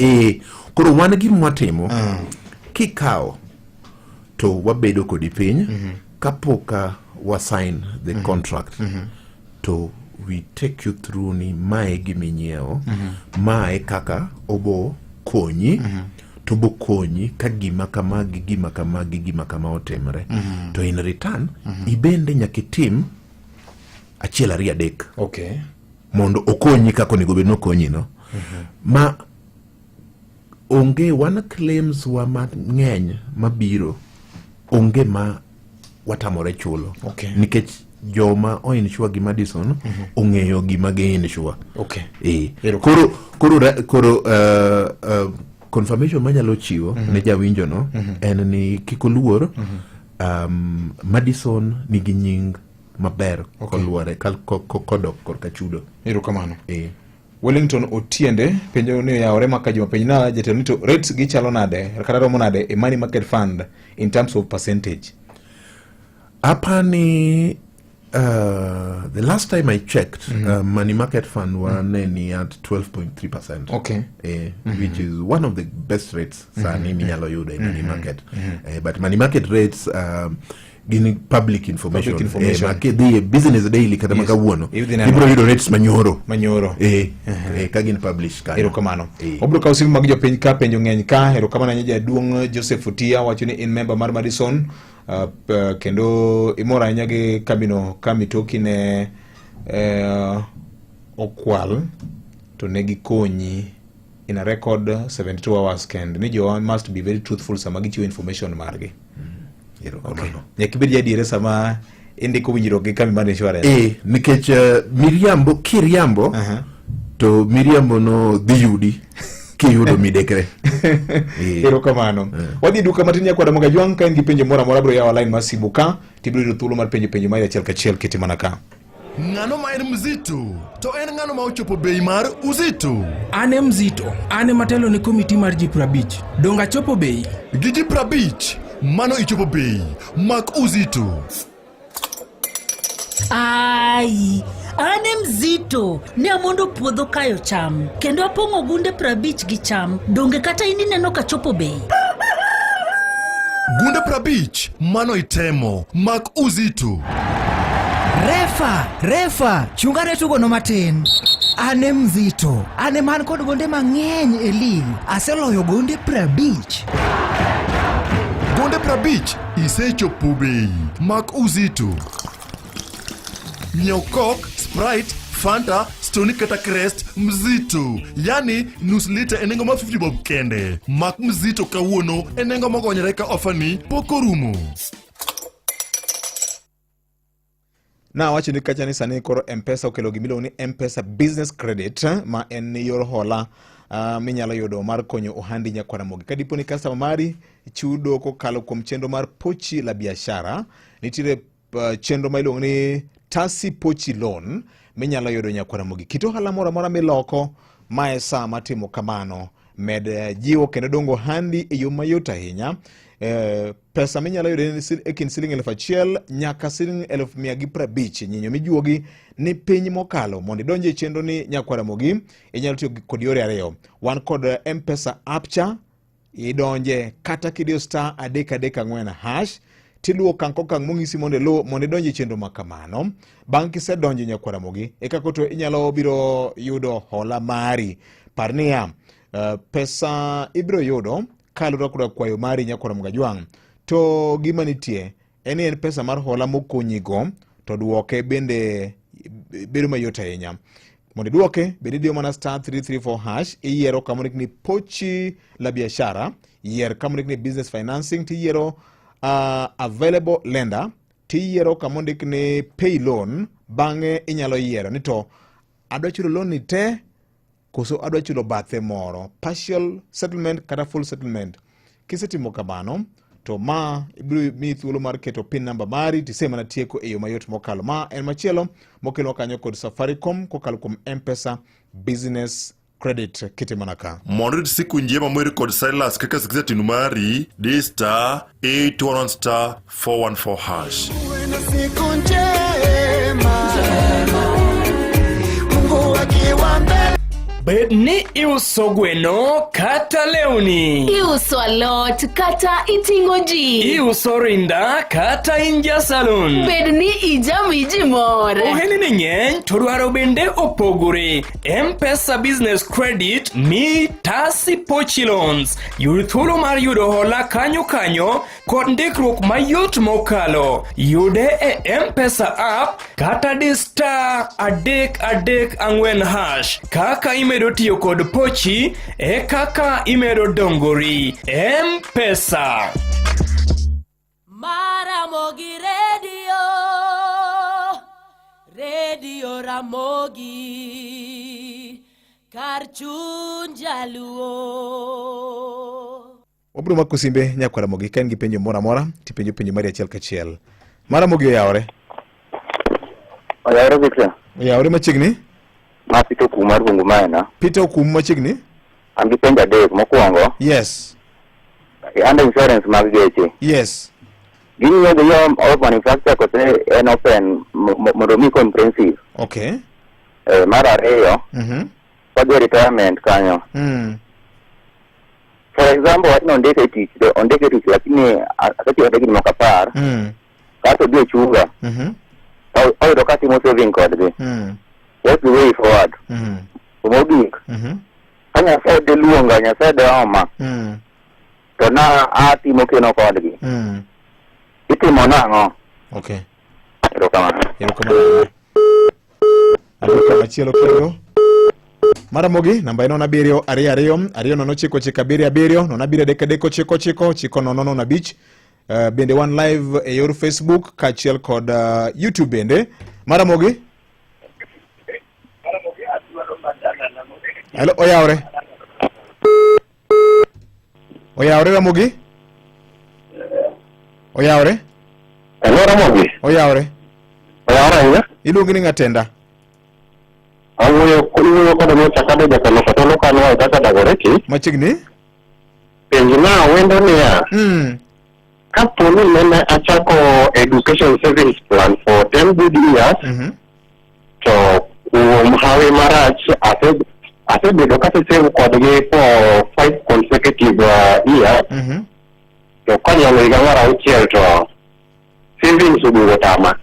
Koro wan gima watimo, kikawo to wabedo kodi piny kapok ka wa sign the contract, to we take you through ni mae giminyiewo, mae kaka obo konyi, to obo konyi ka gima kama gi gima kama gi gima kama otimre, to in return ibende nyaka itim achiel, ariyo, adek mondo okonyi kaka onego bed nokonyi no. Ma onge wan claims wa mang'eny mabiro, onge ma watamore chulo nikech joma oinsure gi Madison ong'eyo gima gi insure. Erokamano. Koro confirmation manyalo chiwo ne jawinjo no en ni kik oluor, Madison nigi nying maber koluwore kodok korka chudo. Erokamano. Wellington Otiende penjo ni oyawore maka juma penj na jatelo ni to rates gi chalo nade kata romo nade e money market fund in terms of percentage? Apani the last time I checked, money market fund wa ne ni at 12.3%. Which is one of the best rates sani minyalo yudo e money market. But money market rates gin public information. Public information. Ma kidhi e Business Daily kata ma kawuono, Idhi neno. ibiro yudo rates manyoro. Manyoro. Ka gin publish kanyo. Erokamano. Wabiro kawo simu mag jopiny ka penjo ng'eny ka. Erokamano ahinya jaduong' Joseph Otia wacho ni in member mar Madison, kendo imor ahinya gi kambino ka mitoki ne okwal to ne gikonyi in a record 72 hours kend ni jowa must be very truthful sama gichiwo information margi. Erokamano. Nyaka ibed jadiere sama indiko winjruok gi kambi mar insurance. Nikech miriambo kiriambo to miriambo no dhi yudi kiyudo midekre. Erokamano. Wadhi duka matin nyakwara Mogajwang' ka in gi penjo moro amora biro yawo line mar simu ka tibiro yudo thuolo mar penjo penjo mari achiel kachiel kete mana ka. Ng'ano ma en mzito? To en ng'ano ma ochopo bei mar uzito? An e mzito, an ema telo ne komiti mar ji 50. Donge achopo bei? Gi ji 50, mano ichopo bei. Mak uzito. Ai, an e mzito ne amondo puodho kayo cham kendo apong'o gunde 50 gi cham. Donge kata in ineno ka chopo bei? Gunde 50, mano itemo. Mak uzito. Refa, refa, chungane tugono matin. An e mzito, an ema an kod gonde mang'eny e lig. Aseloyo gonde 50. Gonde 50, isechopo bei. Mak uzito. Nyiew Coke, Sprite, Fanta, Stony kata Krest mzito. Yani nus lita e nengo mar 50 bob kende. Mak mzito kawuono e nengo mogonyore ka ofani pok orumo. Na wacho ni kacha ni sani koro M-Pesa okelo gima iluongo ni M-Pesa Business Credit ma en yor hola minyalo yudo mar konyo ohandi nyakwar Ramogi. Ka dipo ni customer mari chudo kokalo kuom chenro mar Pochi la Biashara, nitiere chenro ma iluongo ni Tasi Pochi Loan minyalo yudo nyakwar Ramogi. Kit ohala moro amora miloko, ma e sa matimo kamano. Med jiwo kendo dongo ohandi e yo mayot ahinya. Pesa minyalo yudo en e kind siling 1000 nyaka siling 150,000. Nyinyo mijuogi ni piny mokalo. Mondo idonj e chenro ni nyakwar Ramogi, inyalo tiyo kod yore ariyo. Wan kod M-Pesa app cha, idonje kata kidiyo star 334 hash tiluwo okang' kokang' mong'isi mondo iluw mondo idonj e chenro ma kamano. Bang' kisedonjo nyakwar Ramogi, eka koto inyalo biro yudo hola mari. Par niya, pesa ibiro yudo kaluwore koda kwayo mari nyakwar Ramogi Ajwang'. To gima nitie en ni en pesa mar hola mokonyigo, to duoke bende bedo mayot ahinya. Mondo iduoke, bende idiyo mana star 334 hash, iyiero kama ondik ni Pochi la Biashara, yier kama ondik ni Business Financing, tiyiero available lender. Tiyiero kama ondik ni pay loan, bang'e inyalo yiero ni to adwa chulo loan ni te koso adwa chulo bathe moro, partial settlement kata full settlement. Kisetimo kamano to ma ibiro miyi thuolo mar keto pin namba mari tise mana tieko e yo mayot mokalo. Ma en machielo mokelwa kanyo kod Safaricom kokalo kuom M-Pesa Business Credit kite mana ka. Mondo irit siku njema moir kod Silas kaka sikiza tinu mari, di star 811 star 414 hash. Siku njema, Mungu akiwa mbele. Bed ni iuso gweno kata lewni. Iuso alot kata iting'o ji. Iuso rinda kata in ja salon. Bed ni ijami ji mor. Ohelni ng'eny to dwaro bende opogore. M-Pesa Business Credit mi Tasi Pochi Loans. Yud thuolo mar yudo hola kanyo kanyo kod ndikruok mayot mokalo. Yude e M-Pesa app kata di star 334 hash. Kaka imedo tiyo kod pochi e kaka imedo dongori. M-Pesa. Maramogi Radio, Radio Ramogi, kar chuny jaluo. Wabiro mako simbe nyakwar Ramogi ka in gi penjo moro amora tipenjo penjo mari achiel kachiel. Mar Ramogi oyawore. Oyawore Victor. Oyawore machiegni. Ma Peter Okumu mar Bungu Maina. Peter Okumu machiegni. An gi penjo adek. Mokwongo. Yes. Under insurance mag geche. Yes. Ging'iyo gi yo of manufacture kose en open mondo mi comprehensive. Okay. Eh, mar ariyo. Wadhi retirement kanyo. For example, wachno ondike e tich, to ondike e tich lakini asetiyo kode higni moko apar. Kasto odhi ochunga. To oyudo ka atimo saving kodgi. What's the way forward? To mogik, ka Nyasaye de luonga, Nyasaye de oma, to na atimo keno kodgi. Itimo nang'o? Okay. Erokamano. Erokamano. Aduka machielo kendo. Maramogi namba en 07 22 2 09 9 7 7 0 7 3 3 9 9 9 0 0 5. Bende wan live e yor Facebook kaachiel kod YouTube bende. Maramogi. Hello, oyawre. Oyawre Ramogi? Oyawre? Hello Ramogi. Oyawre. Oyawre ahinya. Iluongi ni ng'atenda? Awuoyo iwuoyo kod Mucha Kado Jakano Katolo Kanwa e kaka Dagoretti. Machiegni? Penj na wendo niya. Kapo ni nene achako education savings plan for 10 good years, to kuom hawi marach asebedo kasesave kodgi for 5 consecutive years, to konyalo higa mar auchiel to savings oduogo tama.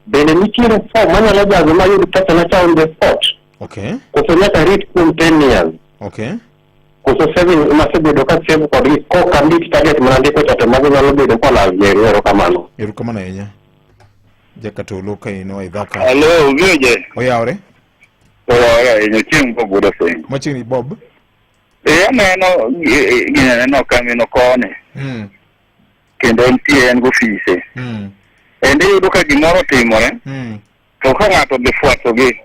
Bende nitiere form manyalo jazo mayud pesa na cha on the spot? Okay. Koso nyaka rit kuom 10 years? Okay. Koso saving masebedo ka save kodgi kok andik target mana ndiko cha to mago nyalo bedo kolal ji erokamano. Erokamano ahinya. Jakatolo ka in oa Idhaka. Hello, Vioje. Oyawre. Oyawre ahinya, chieng' Bob wuod Osingo. Machiegni Bob. Eh, aneno gini aneno ka mino koni. Kendo entie en gofise. Ende iyudo ka gimoro otimore, to ka ng'ato odhi fwasogi,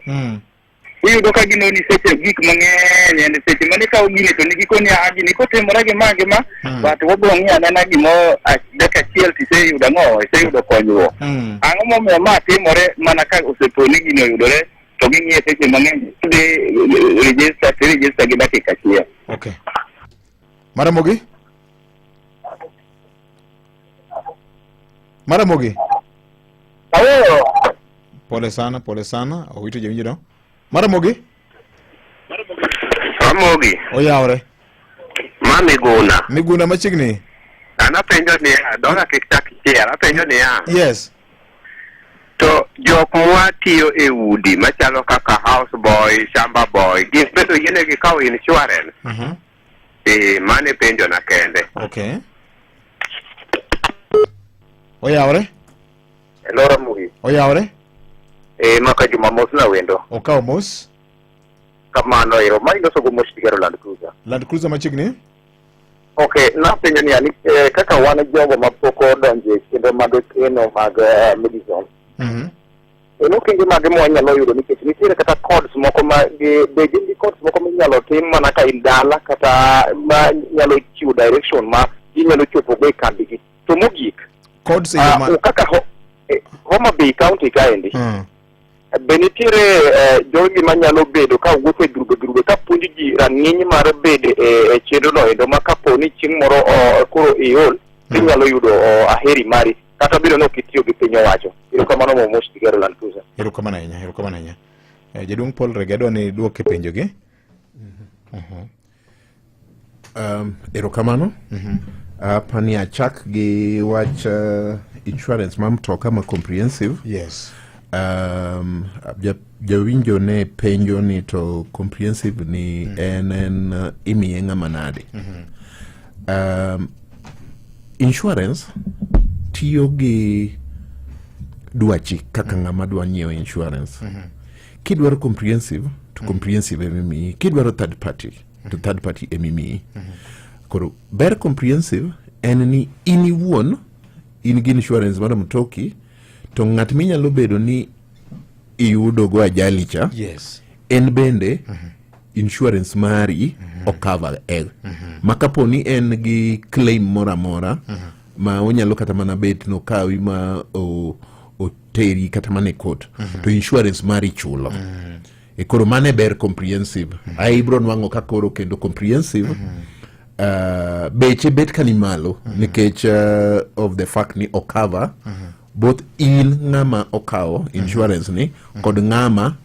iyudo ka ginoni seche gik mang'eny, en seche mane ikawo gini to nigikoni a gini kotimore gi ma gi ma, but wabiro ng'iyo anena gimoro dakika achiel to iseyudo ang'o, iseyudo konyruok. Ang'o momiyo ma timore mana ka osepo ni gini oyudore to ging'iye seche mang'eny, idhi register to i-register gi dakika achiel. Okay. Maramogi? Maramogi? Aweyo. Pole sana, pole sana. Owito jawinjo no. Maramogi? Ramogi. Oyawre. Ma Miguna. Miguna machiegni. An apenjo niya, dhoga kik chak chiel, apenjo niya. Yes. To jok mwatiyo e udi machalo kaka house boy, shamba boy, gin bende oyienegi kawo insurance? Eh, mano e penjo na kende. Okay. Oyawre? Hello Ramogi. Oyawre? Eh, maka Juma mos na wendo. Okawo mos. Kamano ero, ma iloso go mos tigero Land Cruiser. Land Cruiser machiegni? Okay, napenjo niya, ni, eh, kaka wan jogo ma pok odonjo e chenro mag keno mag eh, Madison, en okenge mage ma wanyalo yudo nikech nitiere kata codes moko ma gi- be gin gi codes moko minyalo tim mana ka in dala kata ma nyalo chiwo direction ma inyalo chopogo e kambigi. To mogik, Codes e yo ah, ma kaka ho, eh, Homa Bay County kaendi, Be nitiere eh, jogi manyalo bedo ka wuotho e grube grube ka puonjo ji rang'iny mar bedo e, e chenro no endo ma kapo ni chieng' moro o, koro iol inyalo yudo o, aheri mari kata bedo ni ok itiyo gi piny owacho. Erokamano Momosh Digero Land Cruiser. Erokamano ahinya, erokamano ahinya. Eh, Jaduong' Paul Rege adwa ni duok e penjogi. Erokamano. Apani achak gi wach insurance ma mtoka ma comprehensive. Yes. Jawinjo ne penjo ni to comprehensive ni en imiye ng'ama nade. Insurance tiyo gi dwachi kaka ng'ama dwa nyiewo insurance. Kidwaro comprehensive to comprehensive emimiyi. Kidwaro third party to third party emimiyi. Koro ber comprehensive en ni in iwuon in gi insurance mar mtoki to ng'at minyalo bedo ni iyudo go ajali cha en bende insurance mari okava e ma kapo ni en gi claim moro amora ma onyalo kata mana bet nokawi ma oteri kata mana e court to insurance mari chulo. E koro mano e ber comprehensive. Ai ibro nwang'o ka koro kendo comprehensive beche bet ka ni malo nikech of the fact ni okava both in ng'ama okawo insurance ni kod ng'ama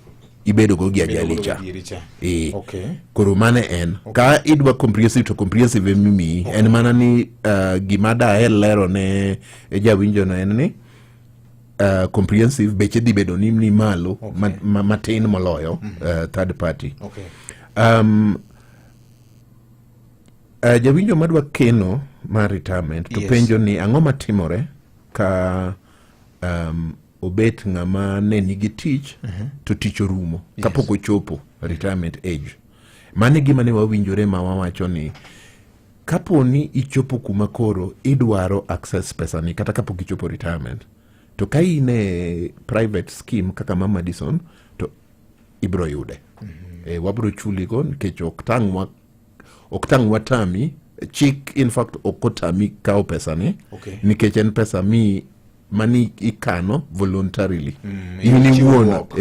ibedo go gi ajali cha. E. Koro mano en ka idwa comprehensive to comprehensive emimiyi. En mana ni gima daher lero ne jawinjo no en ni comprehensive beche dhi bedo ni malo matin moloyo third party. Jawinjo madwa keno mar retirement to penjo ni ang'o matimore ka obet ng'ama ne nigi tich to tich orumo kapok ochopo retirement age. Mano e gima ne wawinjore ma wawacho ni kapo ni ichopo kuma koro idwaro access pesa ni kata kapok ichopo retirement, to ka in e private scheme kaka ma Madison to ibro yude. Wabro chuligo nikech ok tang' watami chik, in fact ok otami kawo pesa ni nikech en pesa mi mani ikano voluntarily. In iwuon Ichiwruok.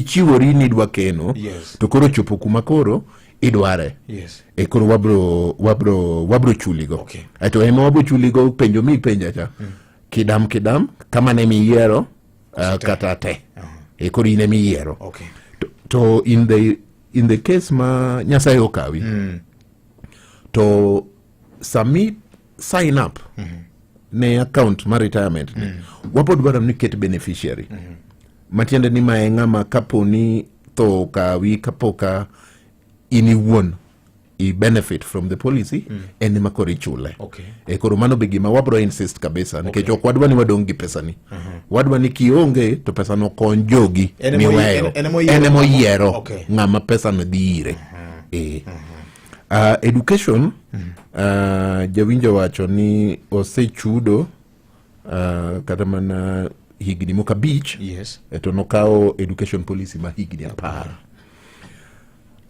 ichiwori ni idwa keno to koro chopo kuma koro idware. E koro wabro chuligo. Aeto ema wabro chuligo penjo mi ipenja cha kidam kidam kama ne miyiero kata te. E koro in ema iyiero. To in the case ma Nyasaye okawi to sami sign up ne account mar retirement ni wabro dwaro ni ket beneficiary, matiende ni mae ng'ama kapo ni tho okawi kapoka in iwuon i benefit from the policy, en ema koro ichule. E koro mano be gima wabro insist kabisa nikech ok wadwa ni wadong' gi pesa ni. Wadwa ni kionge to pesa no kony jogi En emo miweyo. En emo yiero En emo yiero ng'ama pesa no dhi ire. Education, jawinjo wacho ni osechudo kata mana higni moko 5 to nokawo education policy ma higni 10.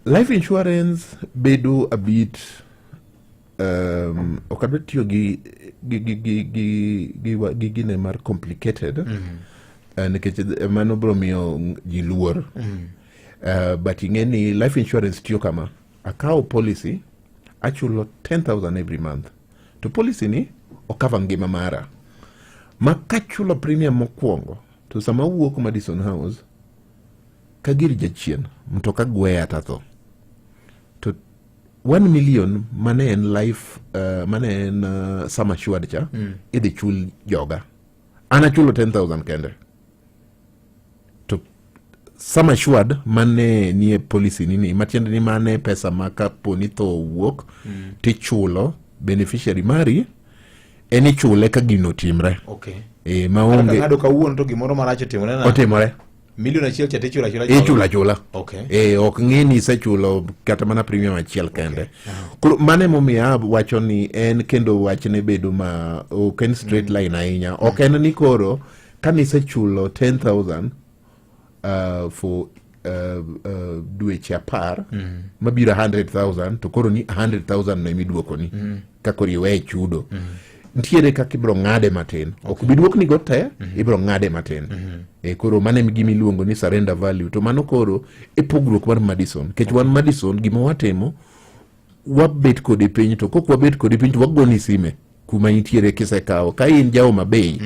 Life insurance bedo a bit ok adwa tiyo gi gine mar complicated nikech mano biro miyo ji luor. But ing'e ni life insurance tiyo kama: akawo policy, achulo 10,000 every month, to policy ni okava ngima mara ma kachulo premium mokwongo to sama awuok Madison House ka gir jachien mtoka gweya tatho to 1 million mane en life mane en sum assured cha idhi chul joga. An achulo 10,000 kende to sum assured mane nie policy nini, matiende ni mane pesa ma kapo ni tho owuok tichulo beneficiary mari, en ichule ka gino otimre. E, Kata maonge ng'ado kawuono to gimoro marach otimore na. Otimore. Milion achiel cha tichulo achula. Ichulo achula. Okay. E, ok ng'i ni isechulo kata mana premium achiel kende. Okay. Koro mano emomiyo awacho ni en kendo wachne bedo ma ok en straight line ahinya. Ok en ni koro ka nisechulo 10,000 for dweche 10 mabiro 100,000 to koro ni 100,000 no emiduokoni ka koro iwe chudo. Ntiere kaka ibiro ng'ade matin. Ok bi duokni go te, ibiro ng'ade matin. E, koro mano e gima iluongo ni surrender value. To mano koro e pogruok mar Madison. Nikech wan Madison gima watimo, wabet kodi piny to kok wabet kodi piny to wagoni sime kuma intiere kisekawo. Ka in ja Homa Bay,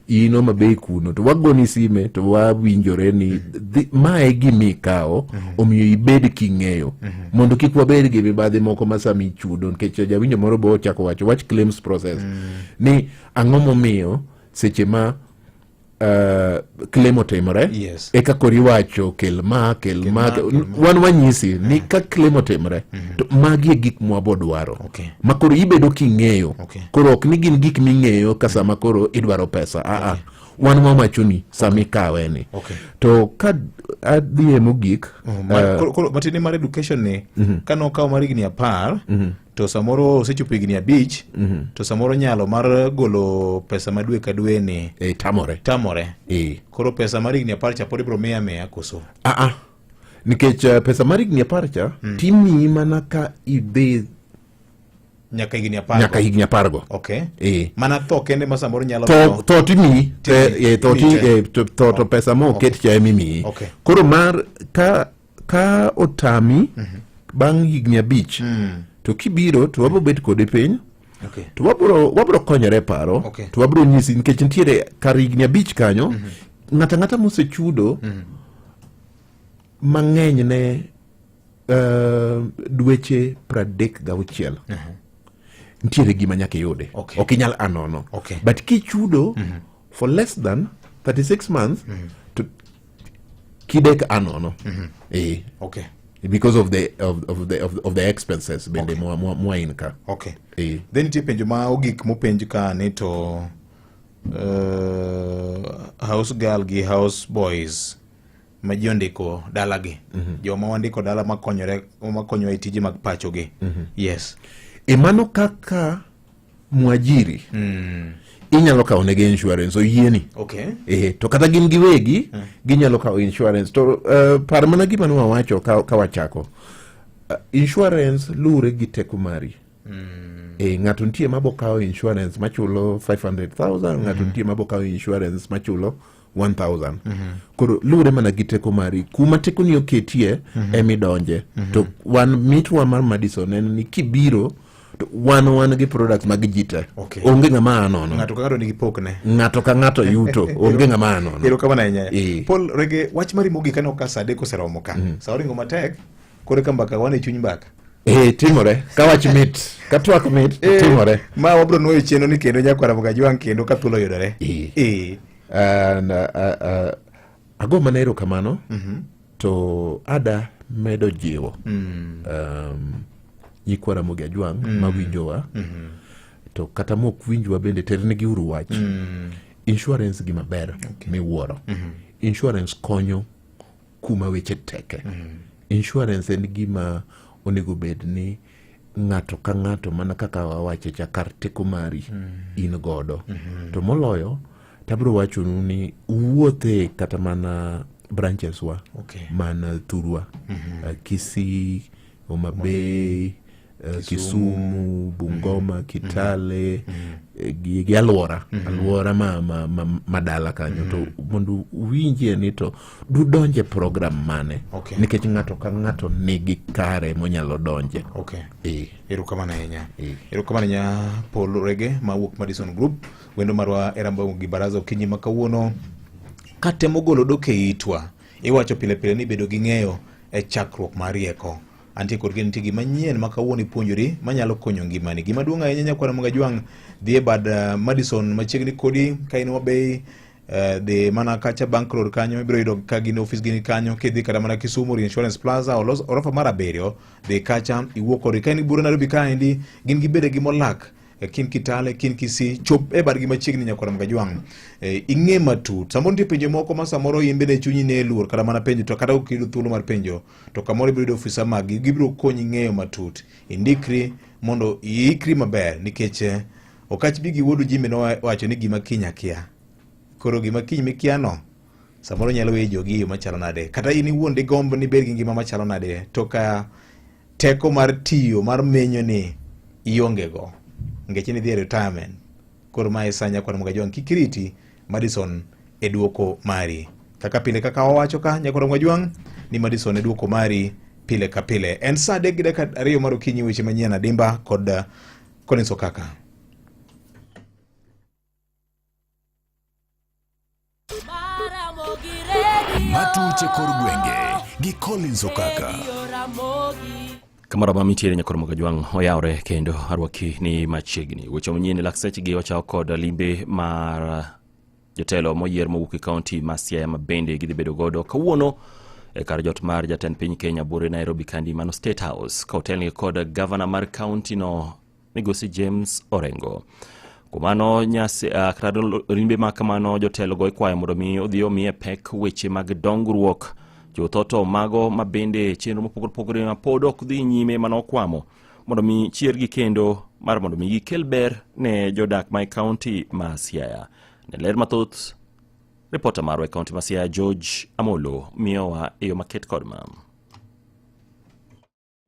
in Homa Bay kuno to wagoni sime to wawinjore ni mae e gima ikawo, omiyo ibed king'eyo mondo kik wabed gi mibadhi moko ma sama ichudo, nikech jawinjo moro bo ochako wacho wach claims process ni ang'o momiyo seche ma claim otimore eka koro iwacho kel ma kel ma wan wanyisi ni ka claim otimore to magi e gik mwabodwaro ma koro ibedo king'eyo. Koro ok ni gin gik ming'eyo ka sama koro idwaro pesa, aa, wan wawachoni sama ikawe ni. To ka adhi e mogik, Koro matin mar education ni, ka nokawo mar higni 10 to samoro osechopo higni 5 to samoro nyalo mar golo pesa ma dwe ka dwe ni tamore. Tamore. Koro pesa mar higni 10 cha pod ibiro miya miya koso? Aa, nikech pesa mar higni 10 cha timiyi mana ka idhi nyaka higni 10 nyaka higni 10 go. Mana tho kende ma samoro nyalo Tho timiyi, tho tho to pesa ma oket cha emimiyi. Koro mar ka otami bang' higni 5 to kibiro to wabiro bet kodi piny to wabiro konyore e paro to wabiro nyisi nikech nitiere kar higni 5 kanyo ng'ato ang'ata mosechudo mang'eny ne dweche 36 nitiere gima nyaka iyude. Ok inyal anono. But kichudo for less than 36 months to kidek anono. Because of the of the expenses bende mwa in ka. Then nitie penjo ma ogik mopenj ka ni to house girl gi house boys ma ji ondiko dalagi. Joma wandiko dala makonyore makonyowa e tije mag pachogi. Yes. E mano kaka mwajiri inyalo kawo negi insurance oyieni. To kata gin giwegi ginyalo kawo insurance to par mana gima ne wawacho ka wachako. Insurance luwre gi teko mari. Ng'ato nitie mabo kawo insurance machulo 500,000, ng'ato nitie mabo kawo insurance machulo 1,000. Koro luwre mana gi teko mari. Kuma tekoni oketie emidonje. To wan mitwa mar Madison en ni kibiro to wan gi products mag ji te. Onge ng'ama a nono. Ng'ato ka ng'ato nigi pokne. Ng'ato ka ng'ato yuto. Onge ng'ama a nono. Erokamano ahinya. Paul Rege, wach mari mogik aneno ka sa 3 oseromo ka. Sa oringo matek, koro ka mbaka wan e chuny mbaka. Timore. Ka wach mit, ka twak mit, timore. Ma wabro nuoyo chenro ni kendo nyakwara Mogajwang' kendo ka thuolo oyudore. Ago mana erokamano to ada medo jiwo nyikwa Ramogi Ajwang' mawinjowa to kata mok winjwa bende ternegi uru wach. Insurance gima ber miwuoro. Insurance konyo kuma weche teke. Insurance en gima onego bed ni ng'ato ka ng'ato mana kaka wawache cha kar teko mari in godo. To moloyo tabiro wachonu ni uwuothe kata mana branches wa man thurwa. Kisii, Homa Bay, Kisumu, Bungoma, Kitale, gi alwora, alwora ma dala kanyo. To mondo uwinjie ni to dudonje program mane. Nikech ng'ato ka ng'ato nigi kare monyalo donje. Erokamano ahinya. Erokamano ahinya Paul Rege mawuok Madison Group, wendo marwa e Ramogi gi Baraza okinyi ma kawuono. Katemo golo dok e itwa, iwacho pile pile ni bedo gi ng'eyo e chakruok mar rieko. Antie kod geno nitie gima nyien ma kawuono ipuonjori manyalo konyo ngimani. Gima duong' ahinya nyakwara Mogajwang', dhi e bad Madison machiegni kodi ka in Homa Bay, dhi mana kacha Bank Road kanyo, ibiro yudo ka gin ofis gini kanyo. Kidhi kata mana Kisumu Reinsurance Plaza, orofa mar 7, dhi kacha iwuo kodgi. Ka in Bura Nairobi kaendi, gin gi bedegi molak. Kin Kitale, kin Kisii, chop e bargi machiegni nyakwar Mgajwang'. E, ing'e matut. Samoro nitie penjo moko ma samoro in bende chunyi ne luor kata mana penjo to kata ok iyudo thuolo mar penjo to kamoro ibiro yudo ofisa maggi gibiro konyi ng'eyo matut. Indikri mondo iikri maber nikech eh, Okach Bigi wuod Ujimbe nowacho ni gima kiny akia. Koro gima kiny mikiano samoro nyalo weyi jogi e yo machalo nade kata in iwuon digomb ni ibed gi ngima machalo nade to ka teko mar tiyo mar menyo ni ionge go nikech in idhi e retirement koro mae e sa nyakwar Mgajwang' kik iriti Madison e duoko mari kaka pile kaka wawacho ka nyakwar Mgajwang' ni Madison e duoko mari pile ka pile en sa 3:02 mar okinyi weche manyien adimba kod eh, Collins Okaka Matuche kor gwenge gi Collins Okaka. Kamoro ma mitiere nyakor Mogajwang' oyawre kendo arwaki ni machiegni. Weche manyien laksechgi wachako kod limbe mar jotelo moyier mowuok e kaunti ma Siaya ma bende gidhi bedo godo kawuono e kar jot mar jatend piny Kenya buore Nairobi kandi mano State House ka otelnegi kod gavana mar kaunti no migosi James Orengo. Kuom mano nyasi uh, kata limbe ma kamano jotelogo ikwayo mondo mi odhi omiye pek weche mag dongruok chutho to mago ma bende chenro mopogore opogore ma pod ok dhi nyime mane okwamo mondo mi chiergi kendo mar mondo mi gikel ber ne jodak ma e kaunti ma Siaya. Ne ler mathoth, ripota marwa e kaunti ma Siaya George Amolo miyowa e yo maket kod ma.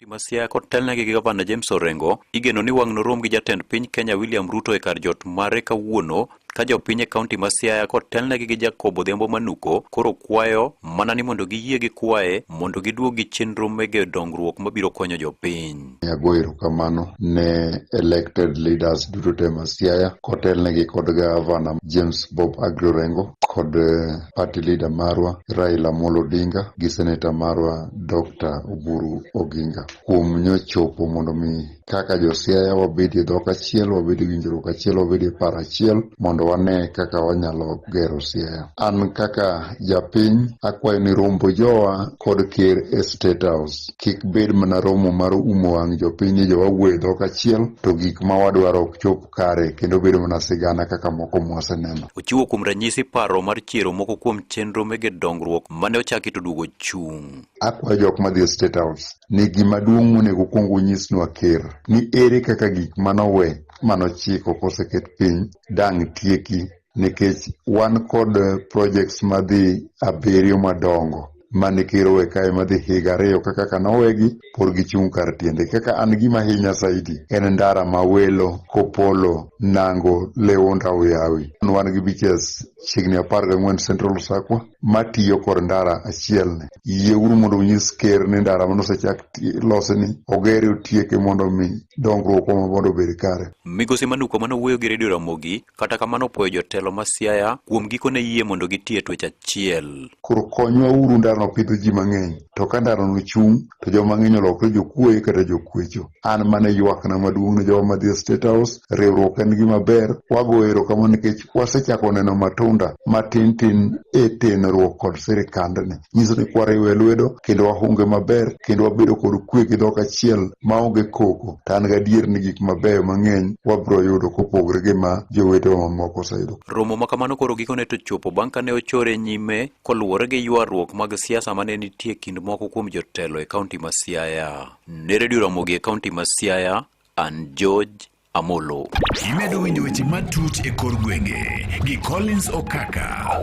Ma Siaya kotelnegi gi Gavana James Orengo igeno ni wang' norom gi jatend piny Kenya William Ruto e kar jot mare kawuono ka jopiny e kaunti ma Siaya kotelnegi gi Jacob Odhiambo Manuko koro kwayo mana ni mondo giyie gi kwaye mondo giduog gi chenro mege dongruok mabiro konyo jopiny. Ago erokamano ne elected leaders duto te ma Siaya kotelnegi kod gavana James Bob Agri Orengo kod eh, party leader marwa Raila Amolo Odinga gi seneta marwa Dr. Oburu Oginga kuom nyochopo mondo mi kaka jo-Siaya wabedie dhok achiel, wabedie winjruok achiel, wabedie paro achiel mondo wane kaka wanyalo gero Siaya. An kaka japiny akwayo ni rombo jowa kod ker e State House kik bed mana romo mar umo wang' jopiny ni jowa wuoyo e dhok achiel to gik ma wadwaro ok chop kare kendo bedo mana sigana kaka moko mwaseneno. Ochiwo kuom ranyisi paro mar chiero moko kuom chenro mege dongruok mane ochaki to duogo chung'. Akwayo jok madhi e State House ni gima duong' monego ukwong unyisnwa ker ni ere kaka gik manowe manochiko koseket piny dang' tieki nikech wan kod projects madhi abiriyo madongo mane ker owe kae madhi higa ariyo ka kaka nowegi pod gichung' kar tiende. Kaka an gima hinya saidi en ndara ma Welo, Kopolo, Nango, Lewonda Oyawi. Wan gi beaches chiegni 14 Central Usakwa matiyo kod ndara achiel ni. Yieuru mondo unyis ker ni ndara mane osechak losi ni ogere otieke mondo mi dongruok wa mondo obed kare. Migosi Manuko mane owuoyo gi Radio Ramogi kata kamano opuoyo jotelo ma Siaya kuom gikone yie mondo giti e twech achiel. Koro konywa uru ndarano pidho ji mang'eny to ka ndarano chung' to joma ng'eny olokre jokuoye kata jokwecho. An mano e ywakna maduong' ne jowa madhi e State House, riwruok en gima ber, wagoyo erokamano nikech wasechako neno matunda matin tin e tenruok kod sirikandni. Nyiso ni kwariwe lwedo kendo wahunge maber kendo wabedo kod kwe gi dhok achiel maonge koko to an gadier ni gik mabeyo mang'eny wabiro yudo kopogore gi ma jowetewa mamoko oseyudo. Romo ma kamano koro gikone to chopo bang' kane ochore nyime koluwore gi ywaruok mag siasa mane nitie e kind moko kuom jotelo e kaunti ma Siaya. Ne Redio Ramogi e kaunti ma Siaya, an George Amolo. Imedo winjo weche matut e kor gwenge gi Collins Okaka.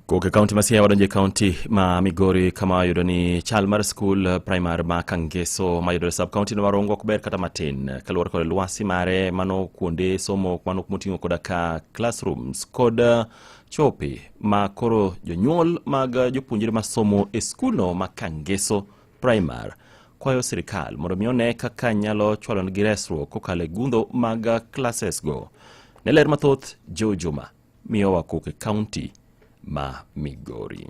Kowuok e kaunti ma Siaya wadonjo e kaunti ma Migori kama wayudo ni chal mar skul primar ma Kangeso mayudore sub kaunti no Rongo ok ber kata matin kaluwore kod lwasi mare mano kuonde somo mano moting'o koda ka classrooms kod eh, chope ma koro jonyuol mag jopuonjre masomo e skulno ma Kangeso Primar kwayo sirikal mondo mi one kaka nyalo chwalonegi resruok kokalo e gundho mag classes go. Ne ler mathoth, Joe Juma miyowa kowuok e kaunti ma Migori.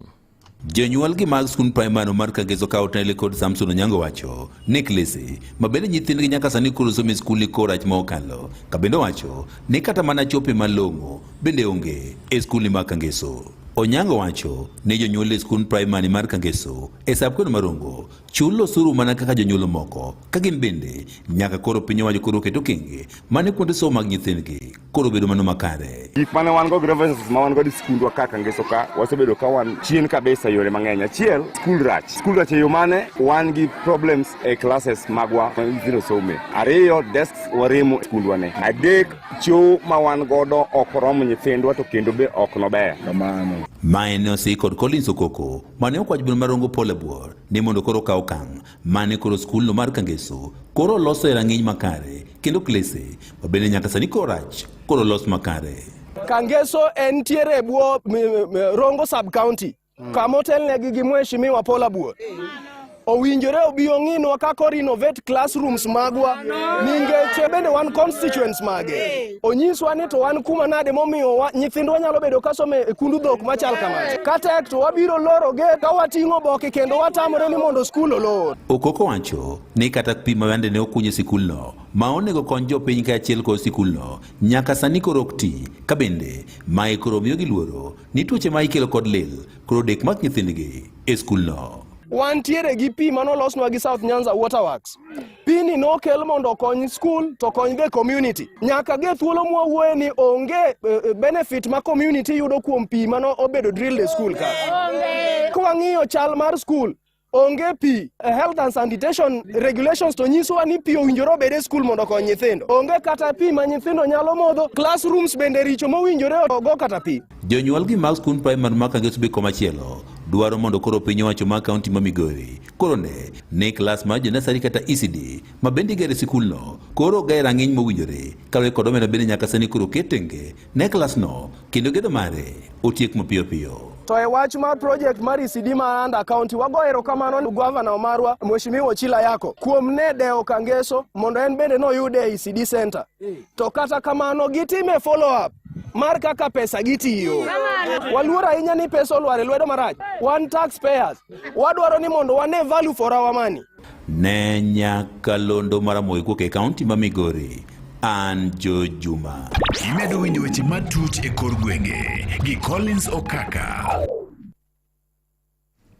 Jonyuol gi mag skund primary mar Kageso ka otelne kod Samson Onyango wacho ni klese ma bende nyithindgi nyaka sani koro somo e skul ni korach ma okalo ka bende owacho ni kata mana chope malong'o bende onge e skul ni mar Kangeso. Onyango wacho ni jonyuol e skund praimari mar Kangeso e sub-county ma Rongo chulo osuru mana kaka jonyuol moko ka gin bende nyaka koro piny owacho koro ket okenge mane kuonde somo mag nyithindgi koro bedo mano makare. Gik mane wan go grievances ma wan godo e skundwa ka Kangeso ka wasebedo ka wan chien kabisa e yore mang'eny. Achiel, skul rach. Skul rach e yo mane? Wan gi problems e classes magwa ma nyithindo some. Ariyo, desks waremo e skundwa ne. Adek, Choo ma wan godo ok romo nyithindwa to kendo be ok nober. Kamano. Mae ne osik kod Collins Okoko mane okwach bura marongo Paul Abuor ni mondo koro okaw okang' mane koro skulno mar Kangeso koro oloso e rang'iny makare kendo klese ma bende nyaka sani koro rach koro olos makare. Kangeso entiere e bwo Rongo sub county. Kama otelnegi gi Mheshimiwa Paul Abuor. Owinjore obi ong'inwa kaka renovate classrooms magwa ningeche bende wan constituents mage. Onyiswa ni to wan kuma nade momiyo nyithindwa nyalo bedo kasomo e kundu dhok machal kamacha. Katek to wabiro loro gate ka wating'o oboke kendo watamore ni mondo skul olor. Okoko wacho ni kata pi ma yande ne okuny e sikulno ma onego kony jopiny kaachiel kod sikulno nyaka sani koro ok ti ka bende mae koro miyogi luoro ni tuoche ma ikelo kod lil koro dek mak nyithindgi e skulno. Wantiere gi pi manolosnwa gi South Nyanza Water Works. Pi ni nokel mondo okony skul to okony the community. Nyaka ge thuolo mwawuoye ni onge benefit ma community yudo kuom pi mano obedo drilled e skul ka. Kwang'iyo chal mar skul, onge pi. Health and sanitation regulations to nyisowa ni pi owinjore obed e skul mondo okony nyithindo. Onge kata pi ma nyithindo nyalo modho. Classrooms bende richo mowinjore ogo kata pi. Jonyuol gi mag skund primary ma Kangeso be komachielo dwaro mondo koro piny owacho ma kaunti ma Migori koro ne ni klas mar jonasari kata ECD ma bende igero e sikulno koro oger e rang'iny mowinjore kaluwore kod omenda bende nyaka sani koro oket tenge ne klasno kendo gedo mare otiek mapiyo piyo. To e wach mar project mar ECD ma under county, wago erokamano ne governor marwa Mheshimiwa Ochila Ayacko kuom ne dewo Kangeso mondo en bende noyude e ECD center. To kata kamano gitime follow up mar kaka pesa gitiyo. Waluor ahinya ni pesa olwar e lwedo marach. Wan taxpayers, wadwaro ni mondo wane value for our money. Ne nyakalondo Maramogi kuok e kaunti ma Migori, an Joe Juma. Imedo winjo weche matuch e kor gwenge gi Collins Okaka.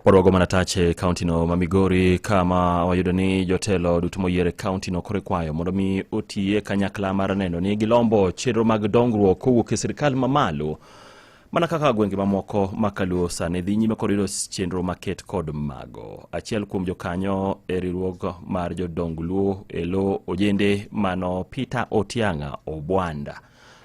Wadwogo mana tach e kauntino ma Migori kama wayudo ni jotelo duto moyier e kauntino koro ikwayo mondo mi otiye kanyakla mar neno ni gilombo chenro mag dongruok kowuok e sirkal mamalo Mana kaka gwenge mamoko ma Kaluo sani dhi nyime kod yudo chenro maket kod mago. Achiel kuom jokanyo e riwruok mar jodong Luo e lo ojende mano Peter Otiang'a Obwanda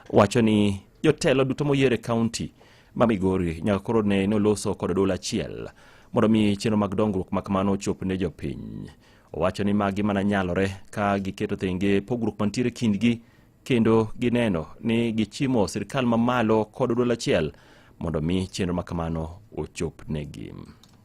wacho ni jotelo duto moyier e kaunti ma Migori nyaka koro ne noloso kod duol achiel mondo mi chenro mag dongruok ma kamano ochop ne jopiny. Owacho ni magi mana nyalore ka giketo thenge pogruok mantiere kindgi kendo gineno ni gichimo sirkal mamalo kod duol achiel mondo mi chenro ma kamano ochopnegi.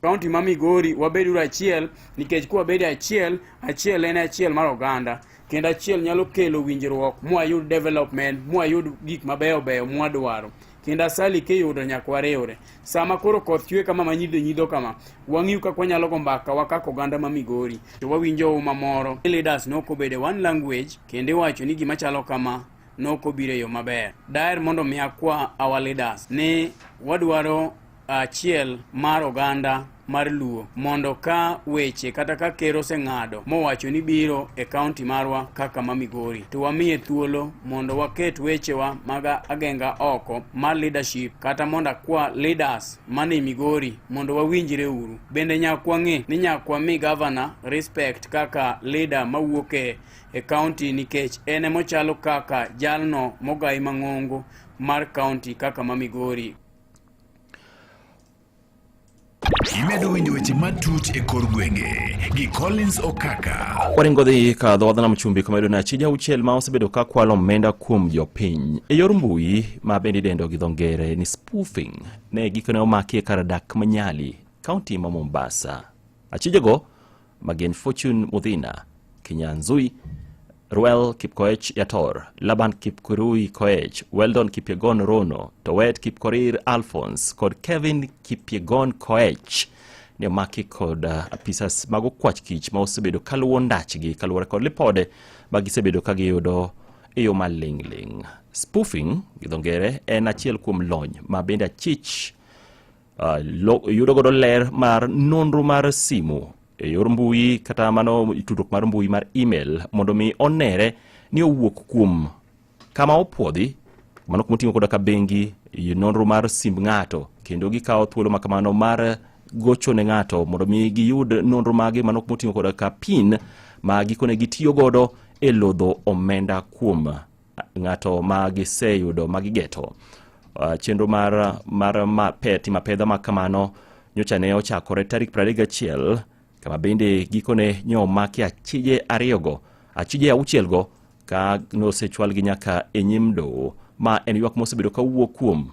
Kaunti ma Migori wabeduru achiel nikech kwabedo achiel, achiel en achiel mar oganda kendo achiel nyalo kelo winjruok mwayud development mwayud gik mabeyo beyo mwadwaro kendo asali kiyudo nyaka wariwre. Sama koro koth chwe kama ma nyidho nyidho kama, wang'iyo kaka wanyalo go mbaka wa kaka oganda ma Migori. To wawinjo uma moro. Leaders nok obedo e one language kendo iwacho ni gima chalo kama nok obiro e yo maber. Daher mondo mi akwa our leaders ni wadwaro achiel mar oganda mar Luo mondo ka weche kata ka ker oseng'ado mowacho ni biro e kaunti marwa kaka ma Migori to wamiye thuolo mondo waket wechewa mag agenga oko mar leadership kata mondo akwa leaders mane Migori mondo wawinjre uru. Bende nyaka wang'e ni nyaka wami governor respect kaka leader mawuok e e kaunti nikech en emochalo kaka jalno mogai mang'ongo mar kaunti kaka ma Migori. Imedo winjo weche matuch e kor gwenge gi Collins Okaka. Waringo dhi ka dho wadh nam chumbi kama iyudo ni achije auchiel ma osebedo ka kwalo omenda kuom jopiny e yor mbui ma bende idendo gi dho ngere ni spoofing ne gikone omaki e kar dak ma Nyali, kaunti ma Mombasa. Achijego ma gin Fortune Mudhina, Kinyanzui, Ruel Kipkoech Yator, Laban Kipkurui Koech, Weldon Kipyegon Rono, Towet Kipkorir Alphonse kod Kevin Kipyegon Koech ne omaki kod apisas mag okwach kich ma osebedo kaluwo ndachgi kaluwore kod lipode ma gisebedo ka giyudo e yo maling'ling'. Spoofing gi dho ngere en achiel kuom lony ma bende achich yudo godo ler mar nonro mar simu e yor mbui kata mano tudruok mar mbui mar email mondo mi onere ni owuok kuom kama opuodhi mano kuma oting'o koda ka bengi nonro mar simb ng'ato kendo gikawo thuolo ma kamano mar gocho ne ng'ato mondo mi giyud nonro mage mano kuma oting'o koda ka pin ma gikone gitiyo godo e lodho omenda kuom ng'ato ma giseyudo ma gigeto. Chenro mar, mar ma, pe, timo apedha ma kamano nyocha ne ochakore tarik 31 kama bende gikone nyo omaki achije ariyogo achije auchielgo ka nosechwalgi nyaka e nyim doho. Ma en ywak mosebedo kawuok kuom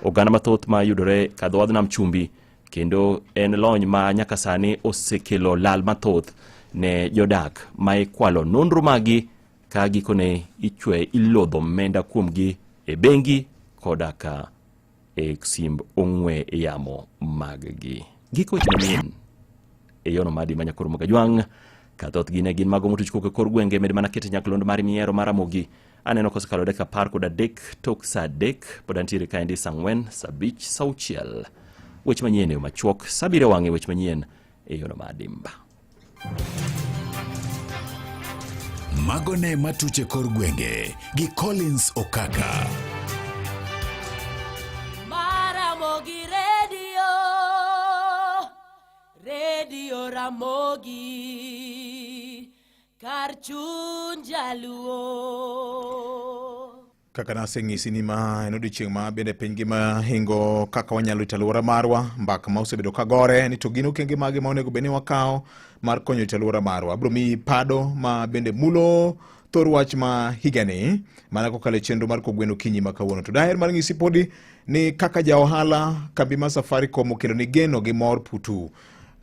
oganda mathoth ma yudore kadho wadh nam chumbi kendo en lony ma nyaka sani osekelo lal mathoth ne jodak ma ikwalo nonro maggi ka gikone ichwe ilodho omenda kuomgi e bengi koda ka e simb ong'we yamo maggi. Giko weche manyien e yono madi ma nyakoro Mogajwang' ka thothgi ne gin mago motuch kowuok e kor gwenge med mana keto nyakalondo mari mihero mar Ramogi. Aneno kosekalo dakika 13 tok saa 3 pod antiere kaendi saa 4, saa 5, saa 6. Weche manyien e yo machuok, saa 7 wang'e weche manyien e yono ma adimba. Mago ne matuche kor gwenge gi Collins Okaka. Maramogi Radio, Radio Ramogi, kar chuny jaluo. Kaka naseng'isi ni ma en odiochieng' ma bende piny ngima hingo kaka wanyalo rito alwora marwa, mbaka ma osebedo ka gore ni to gin okenge mage ma onego bed ni wakawo mar konyo rito alwora marwa. Abiro miyi pado ma bende mulo thor wach ma higani mana kokalo e chenro mar Kogwen Okinyi ma kawuono. To daher mar ng'isi podi ni kaka ja ohala kambi mar Safaricom okelo ni geno gi mor putu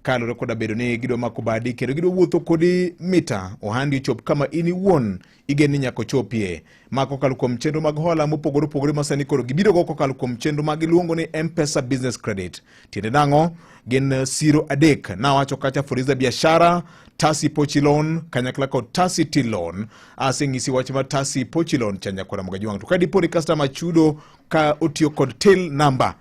kaluwore koda bedo ni gidwa mako badi kendo gidwa wuotho kodi mita ohandi ochop kama in iwuon igen ni nyaka ochopie. Ma kokalo kuom chenro mag hola mopogore opogore ma sani koro gibirogo kokalo kuom chenro ma giluongo ni M-Pesa Business Credit. Tiende nang'o? Gin siro adek. Nawacho kacha Fuliza Biashara, Tasi Pochi Loan, kanyakla kod Tasi Till Loan. Aseng'isi wach mar Tasi Pochi Loan cha nyakwara Mogajwang'. To ka dipo ni customer chudo ka otiyo kod till number,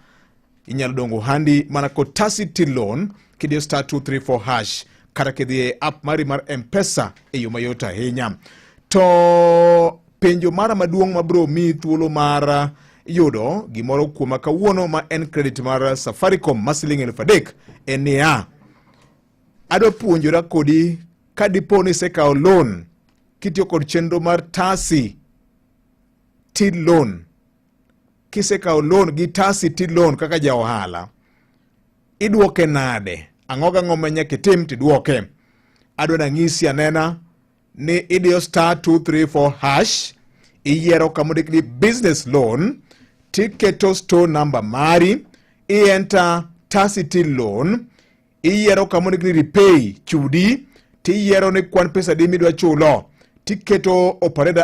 inyalo dongo ohandi mana kod Tasi Till Loan kidiyo star 234 hash kata kidhi e app mari mar M-Pesa e yo mayot ahinya. To penjo mara maduong' mabiro miyi thuolo mar yudo gimoro kuoma kawuono ma en credit mar Safaricom ma siling 3000 en niya, adwa puonjora kodi ka dipo ni isekawo loan kitiyo kod chenro mar Tasi Till Loan. Kisekawo loan gi Tasi Till Loan kaka ja ohala, idwoke nade? Ang'o gang'o ma nyaka itim tidwoke? Adwa nang'isi anena ni idiyo star 234 hash, iyiero kama ondik ni business loan, tiketo store number mari, i-enter Tasi Till Loan, iyiero kama ondik ni repay chudi, tiyiero ni kwan pesa adi midwa chulo, tiketo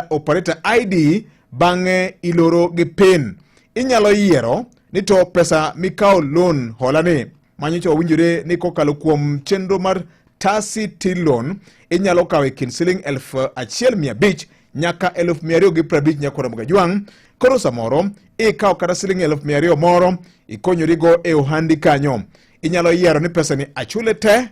operator ID, bang'e iloro gi pin. Inyalo yiero ni to pesa mikawo loan hola ni manyocha wawinjore ni kokalo kuom chenro mar Tasi Till Loan inyalo kawo e kind siling 1500 nyaka 2250 nyakora Mogajwang'. Koro samoro ikawo kata siling 200 moro ikonyorigo e ohandi kanyo. Inyalo yiero ni pesa ni achule te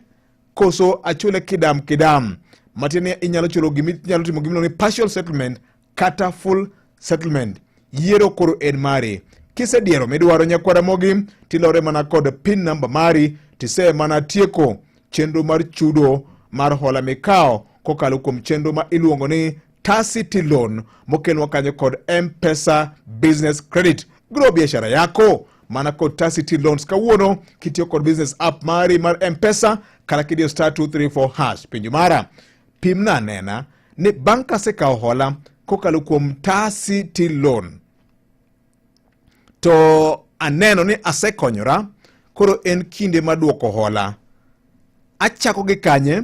koso achule kidam kidam, matiende ni inyalo chulo gimi, inyalo timo gimiluongo ni partial settlement kata full settlement. Yiero koro en mari. Kisediero midwaro nyakwar Ramogi, tilore mana kod pin namba mari tise mana tieko chenro mar chudo mar hola mikawo kokalo kuom chenro ma iluongo ni Tasi Till Loan mokelnwa kanyo kod M-Pesa Business Credit. Grow biashara yako mana kod Tasi Till Loans kawuono kitiyo kod business app mari mar M-Pesa kata kidiyo star 234 hash. Penjo mara, pimna anena ni bang' kasekawo hola kokalo kuom Tasi Till Loan to aneno ni asekonyora, koro en kinde mar duoko hola. Achako gi kanye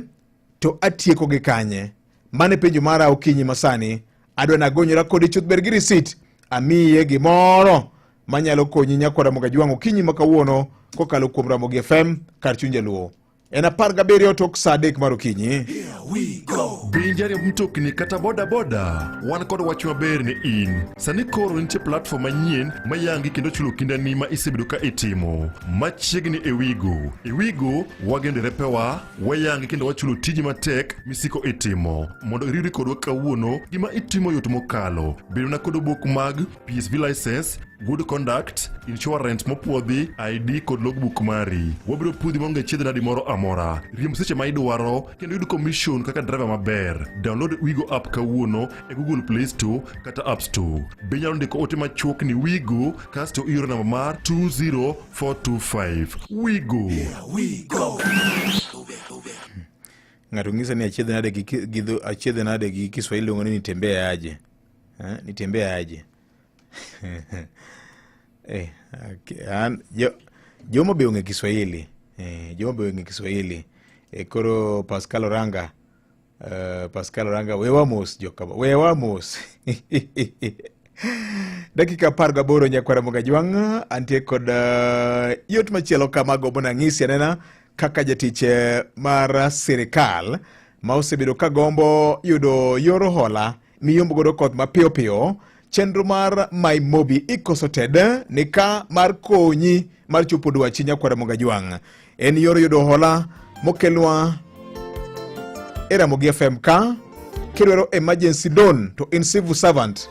to atieko gi kanye? Mano e penjo mara okinyi masani. Adwa nagonyora kodi chuth ber gi risit, amiye gimoro manyalo konyi nyakwar Ramogi Ajwang' okinyi ma kawuono kokalo kuom Ramogi FM kar chuny jaluo. En 17 tok saa 3 mar okinyi. Be in jariemb mtokni kata boda boda? Wan kod wach maber ne in. Sani koro nitie platform manyien ma yangi kendo chulo kindani ma isebedo ka itimo. Machiegni e Wigo. E Wigo, wageno derepewa, wayangi kendo wachulo tiji matek misiko itimo. Mondo iriwri kodwa kawuono, gima itimo yot mokalo. Bedona kod obok mag PSV license, good conduct, insurance mopuodhi, ID kod logbook mari. Wabiro puodhi maonge chiedh nadi moro amora. Riemb seche ma idwaro kendo yud commission kaka driver maber. Download Wigo app kawuono e Google Play Store kata App Store. Be inyalo ndiko ote machuok ni Wigo kasto ioro namba mar 20425. Wigo. Ng'ato ng'isa ni achiedh nade gi gi dho achiedh nade gi Kiswahili iluongo ni nitembee aje. Eh, nitembee aje. Eh, okay. An, jo, joma be ong'e Kiswahili. Eh, joma be ong'e Kiswahili. Eh, koro Pascal Oranga Pascal Oranga wewa mos jokama wewa mos. Dakika 18 nyakwara Mogajwang' antie kod yot machielo kama gombo nang'isi anena kaka jatich mar sirikal ma osebedo ka gombo yudo yor hola miyombo godo koth mapiyo piyo. Chenro mar My Mobi ikoso ted ni ka mar konyi mar chopo dwachi nyakwara Mogajwang'. En yor yudo hola mokelwa e Ramogi FM ka kidwaro emergency loan to in civil servant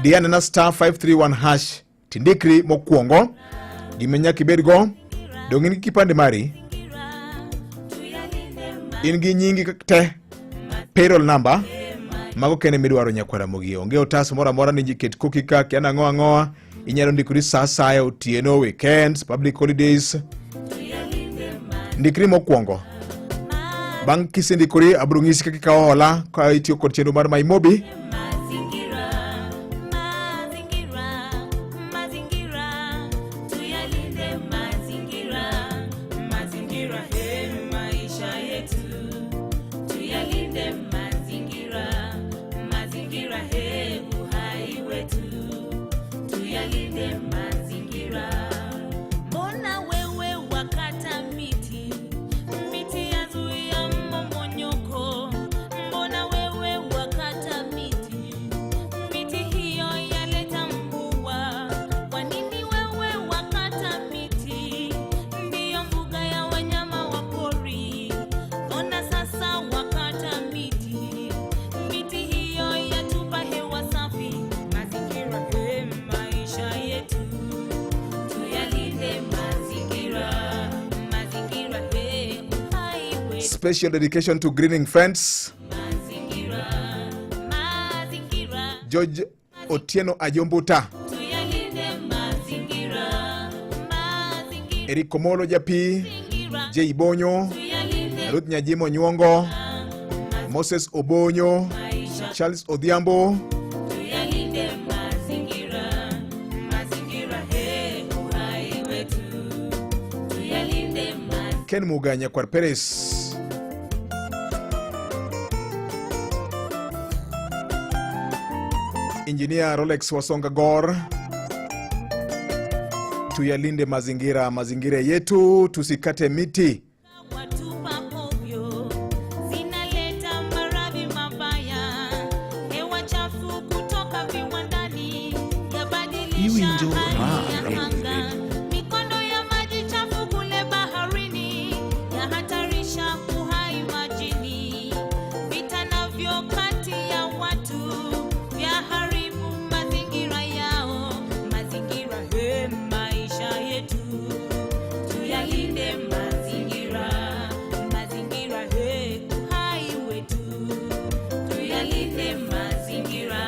di anena star 531 hash tindikri mokwongo. Gima nyaka ibedgo, dong' in gi kipande mari, in gi nyingi te, payroll number, mago kende midwaro nyakwara Ramogi. Onge otas moro amora ni ji ket koki ka kia nang'o ang'oa. Inyalo ndikori sa asaya, otieno, weekends, public holidays. Ndikri mokwongo. Bang' kisendikori, abiro ng'isi kaka ikawo hola ka itiyo kod chenro mar My Mobi. Mbona wewe wakata miti, miti yazuia mmomonyoko? Mbona wewe wakata miti, miti hiyo yaleta mvua? Kwa nini wewe wakata miti, ndiyo mbuga ya wanyama wa pori? Mbona sasa wakata miti, miti hiyo yatupa hewa safi. Mazingira he maisha yetu, tuyalinde mazingira, mazingira he uhai wetu. Special dedication to Greening Friends. Mazingira, mazingira, George Otieno Ajombuta, tuyalinde mazingira, mazingira, Eric Omolo Japi, J Bonyo, tuyalinde Ruth Nyajimo Nyuongo, Moses Obonyo, Charles Odhiambo, tuyalinde mazingira, mazingira he uhai wetu, tuyalinde mazingira. Ken Muga Nyakwar Perez, Engineer Rolex Wasonga Gor. Tuyalinde mazingira, mazingira yetu, tusikate miti. Watupa ovyo zinaleta maradhi mabaya, hewa chafu kutoka viwandani yabadilisha Iwinjo hali Raha ya Radio anga, mikondo ya maji chafu kule baharini yahatarisha uhai majini, vita navyo kati ya watu vyaharibu mazingira yao, mazingira he maisha yetu, tuyalinde mazingira, mazingira he uhai wetu, tuyalinde mazingira.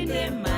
kinde.